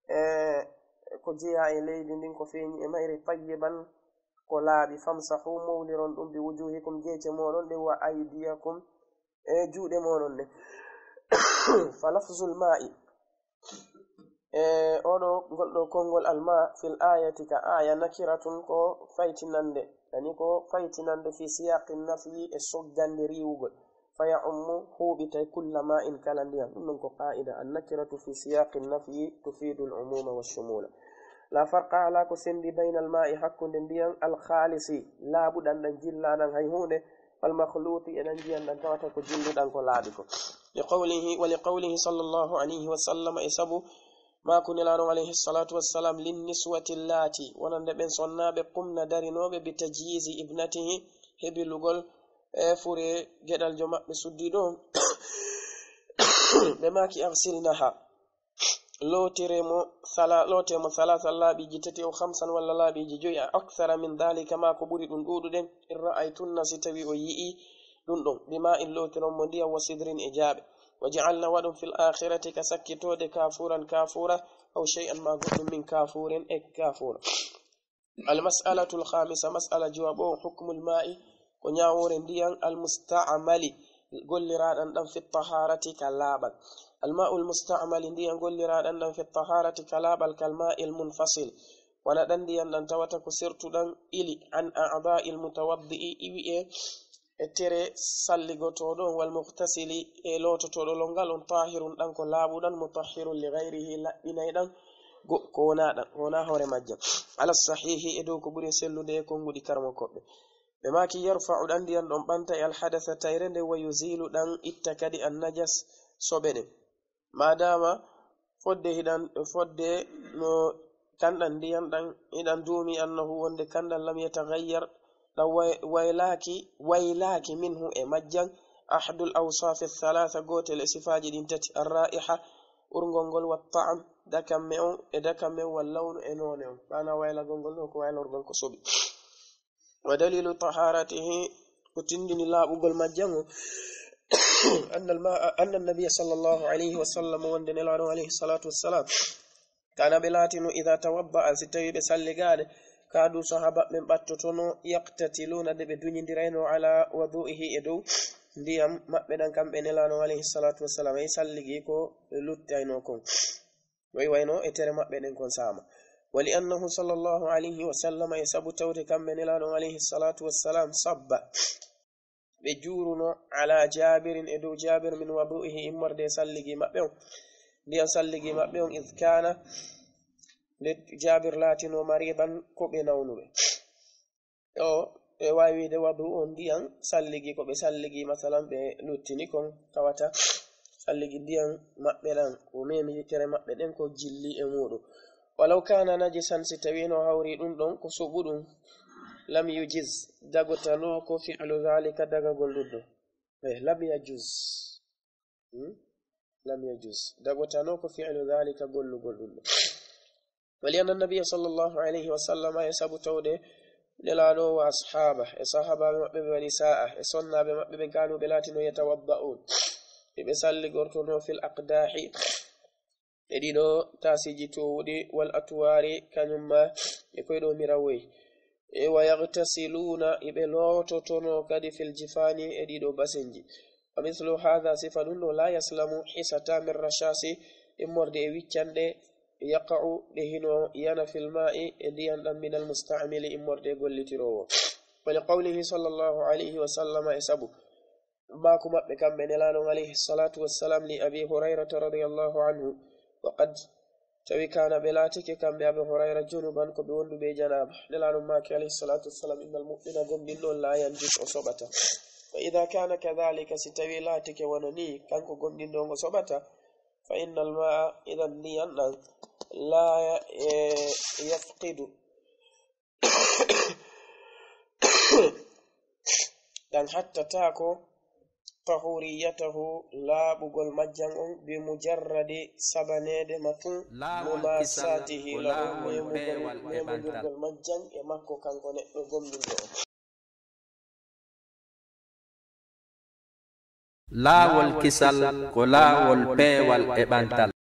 e ko jeyaa e leydi ndin, ko feeñi e mayri, tayyiban, ko laaɓi, famsahu, mowliron ɗum, bi wujuhikum, geece mooɗon ɗen, wa aydiyakum, e juuɗe mooɗon ɗen." Fa lafzul maa'i, e oɗo, ngol ɗo konngol alma fil ayati ka aya, nakiratun, ko faytinande, yani ko faytinande fi siyaqi nafyi, e soggande riiwugol. Fa ya'ummu, huuɓitay, kulla ma'in, kala ndiyam. Ɗum ɗon ko qaa'ida, an-nakiratu fi siyaqi nafyi tufidu al-umuma wa shumula. La farqa, alaa ko sendi, bayna al-ma'i, hakkunde ndiyam, al-khalisi, laaɓuɗan ɗan, jillaaɗan hay huunde, wal makhluti, e ɗan ndiyam ɗan tawata ko jilluɗan, ko laaɓi ko. Li qawlihi, wa li qawlihi sallallahu alayhi wa sallam, e sabu maaku Nelaaɗo on alayhi salatu wassalam, lin niswati allati, wonande ɓen sonnaaɓe, qumna, darinooɓe, bi tajyizi ibnatihi, hebilugol e fure geɗaljo maɓɓe suddiiɗo on. Ɓe maaki, "Aghsilnaha, lootire mo, sala-, loote mo, salaasan, laaɓiiji tati, aw khamsan, walla laaɓiiji joyi, a akthara min dhalika, maa ko ɓuri ɗum ɗuuɗude, in ra'aytunna, si tawi o yi'i ɗum ɗon, bi ma'in, lootiron mo ndiyam, wa sidrin, e jaaɓe, wa ja'alna, waɗon, fil akhirati, ka sakkitoode, kafuran, kafura, aw shay'an, maa goɗɗum, min kafurin, e kafura." Al mas'alatul khamisa, mas'ala jowaɓo, hukmul ma'i, ko ñaawoore ndiyan, al musta'mali, golliraaɗan ɗan, fi taharati, ka laaɓal. Al ma'ul musta'mali, ndiyan golliraaɗan ɗan, fi taharati, ka laaɓal, kal ma'il munfasil, wona ɗan ndiyan ɗan tawata ko sertuɗan ili, an a'dha'il mutawaddi'i, iwi e e tere salligotooɗo on, wal mughtasili, e loototooɗo lonngal on, tahirun, ɗan ko laaɓuɗan, mutahhirun li ghayrihi, laɓɓinayɗan go-, ko wonaa ɗan, ko wonaa hoore majjan. Ala sahihi, e dow ko ɓuri e sellude e konnguɗi karamokooɓe. Ɓe maaki, yarfa'u, ɗan ndiyan ɗon ɓanta, e al hadasa, tayre nde, wa yuzilu, ɗan itta kadi, an najas, soɓe ɗen. Maadaama fodde hiɗan, fodde no kanɗan ndiyan ɗan hiɗan duumi, annahu, wonde kanɗan, lam yataghayyar, ɗan way-, waylaaki, waylaaki, minhu, e majjan, ahadul awsaafi thalatha, gootel e sifaaji ɗin tati, arra'iha, urngol ngol, wa ta'am, dakamme on, e dakamme on, wal lawnu, e noone on. Maana waylagol ngol ɗo ko waylorgol ko soɓi. Wa dalilu taharatihi, ko tindini laaɓugol majjan o, anna al-ma'a, anna an-nabiyya sallallahu alayhi wa sallam, wonde Nelaaɗo alayhi salatu wassalam, kana, ɓe laatino, idha tawadda'a, si tawi ɓe salligaade, kaadu, sahaba ɓen ɓattotono, yaqtatiluna, de ɓe duñindirayno, ala wudu'ihi, e dow ndiyam maɓɓe ɗan, kamɓe Nelaaɗo alayhi salatu wassalam, e salligi ko ɓe luttayno kon. Way wayno e tere maɓɓe ɗen kon saama. Wa li annahu sallallahu alayhi wa sallam, e sabu tawde kamɓe Nelaaɗo on alayhi salatu wassalam, sabba, ɓe juuruno, ala Jaabirin, e dow Jaabir, min wudu'ihi, immorde e salligi maɓɓe on, ndiyan salligi maɓɓe on, id kana, nde Jaabir laatino, maridan, ko ɓe nawnuɓe. O, e waawi wiide wadu on ndiyan salligi, ko ɓe salligi, masalan, ɓe luttini kon, tawata salligi ndiyan maɓɓe ɗan, o memi tere maɓɓe ɗen, ko jilli e muuɗum. Walaw kana najisan, si tawino hawri ɗum ɗon ko soɓuɗum, lam yujiz, dagotano ko fi'lu zalika, dagagol ɗum ɗon. Eh, lam yajuz. Hmm? Lam yajuz. Dagotano ko fi'lu zalika, gollugol ɗum ɗon. Wa li anna nabiyya sallallahu alayhi wa sallam, e sabu tawde Nelaaɗo wa ashaaba, e sahaabaaɓe maɓɓe ɓe, wa nisaa, e sonnaaɓe maɓɓe ɓe, kanu, ɓe laatino, yatawadda'un, eɓe salligortono, fil aqdahi, e ɗiɗo taasiiji towuɗi, wal atwaari, kañum ma e koyɗo mirawoy. E wa yaghtasiluuna, eɓe loototono kadi, fil jifaani, e ɗiɗo basenji. Wa mithlu haadha, sifa ɗum ɗo, la yaslamu, hisata, min rashasi, immorde e wiccanɗe, yaqa'u, ɗe hino yana, fil maa'i, e ndiyan ɗan, minal musta'mili, immorde e gollitiroowo. Wa li qawlihi sallallahu alayhi wa sallama, e sabu maaku maɓɓe kamɓe Nelaaɗo on alayhi salatu wassalam, li Abi Hurayrata radiyallahu anhu, wa qad, tawi kana, ɓe laatike kamɓe Abu Hurayra, junuban, ko ɓe wonduɓe e janaaba. Nelaaɗo maaki alayhi salatu wassalam, innal mu'mina, gomɗinɗo on, la yanjus, o soɓata. Fa idha kana kadhalika, si tawi laatike wano ni, kanko gomɗinɗo on o soɓata, fa innal ma'a, idan ndiyan ɗan, la, eh, yafqidu, ɗan hattataako tahuriyatahu, laaɓugol majjan on, bi mujarradi sabaneede ma tun, mumasatihi lahu, memugol, memundirgol majjan e makko kanko neɗɗo gomɗinɗo on. Laawol kisal ko laawol peewal e ɓantal.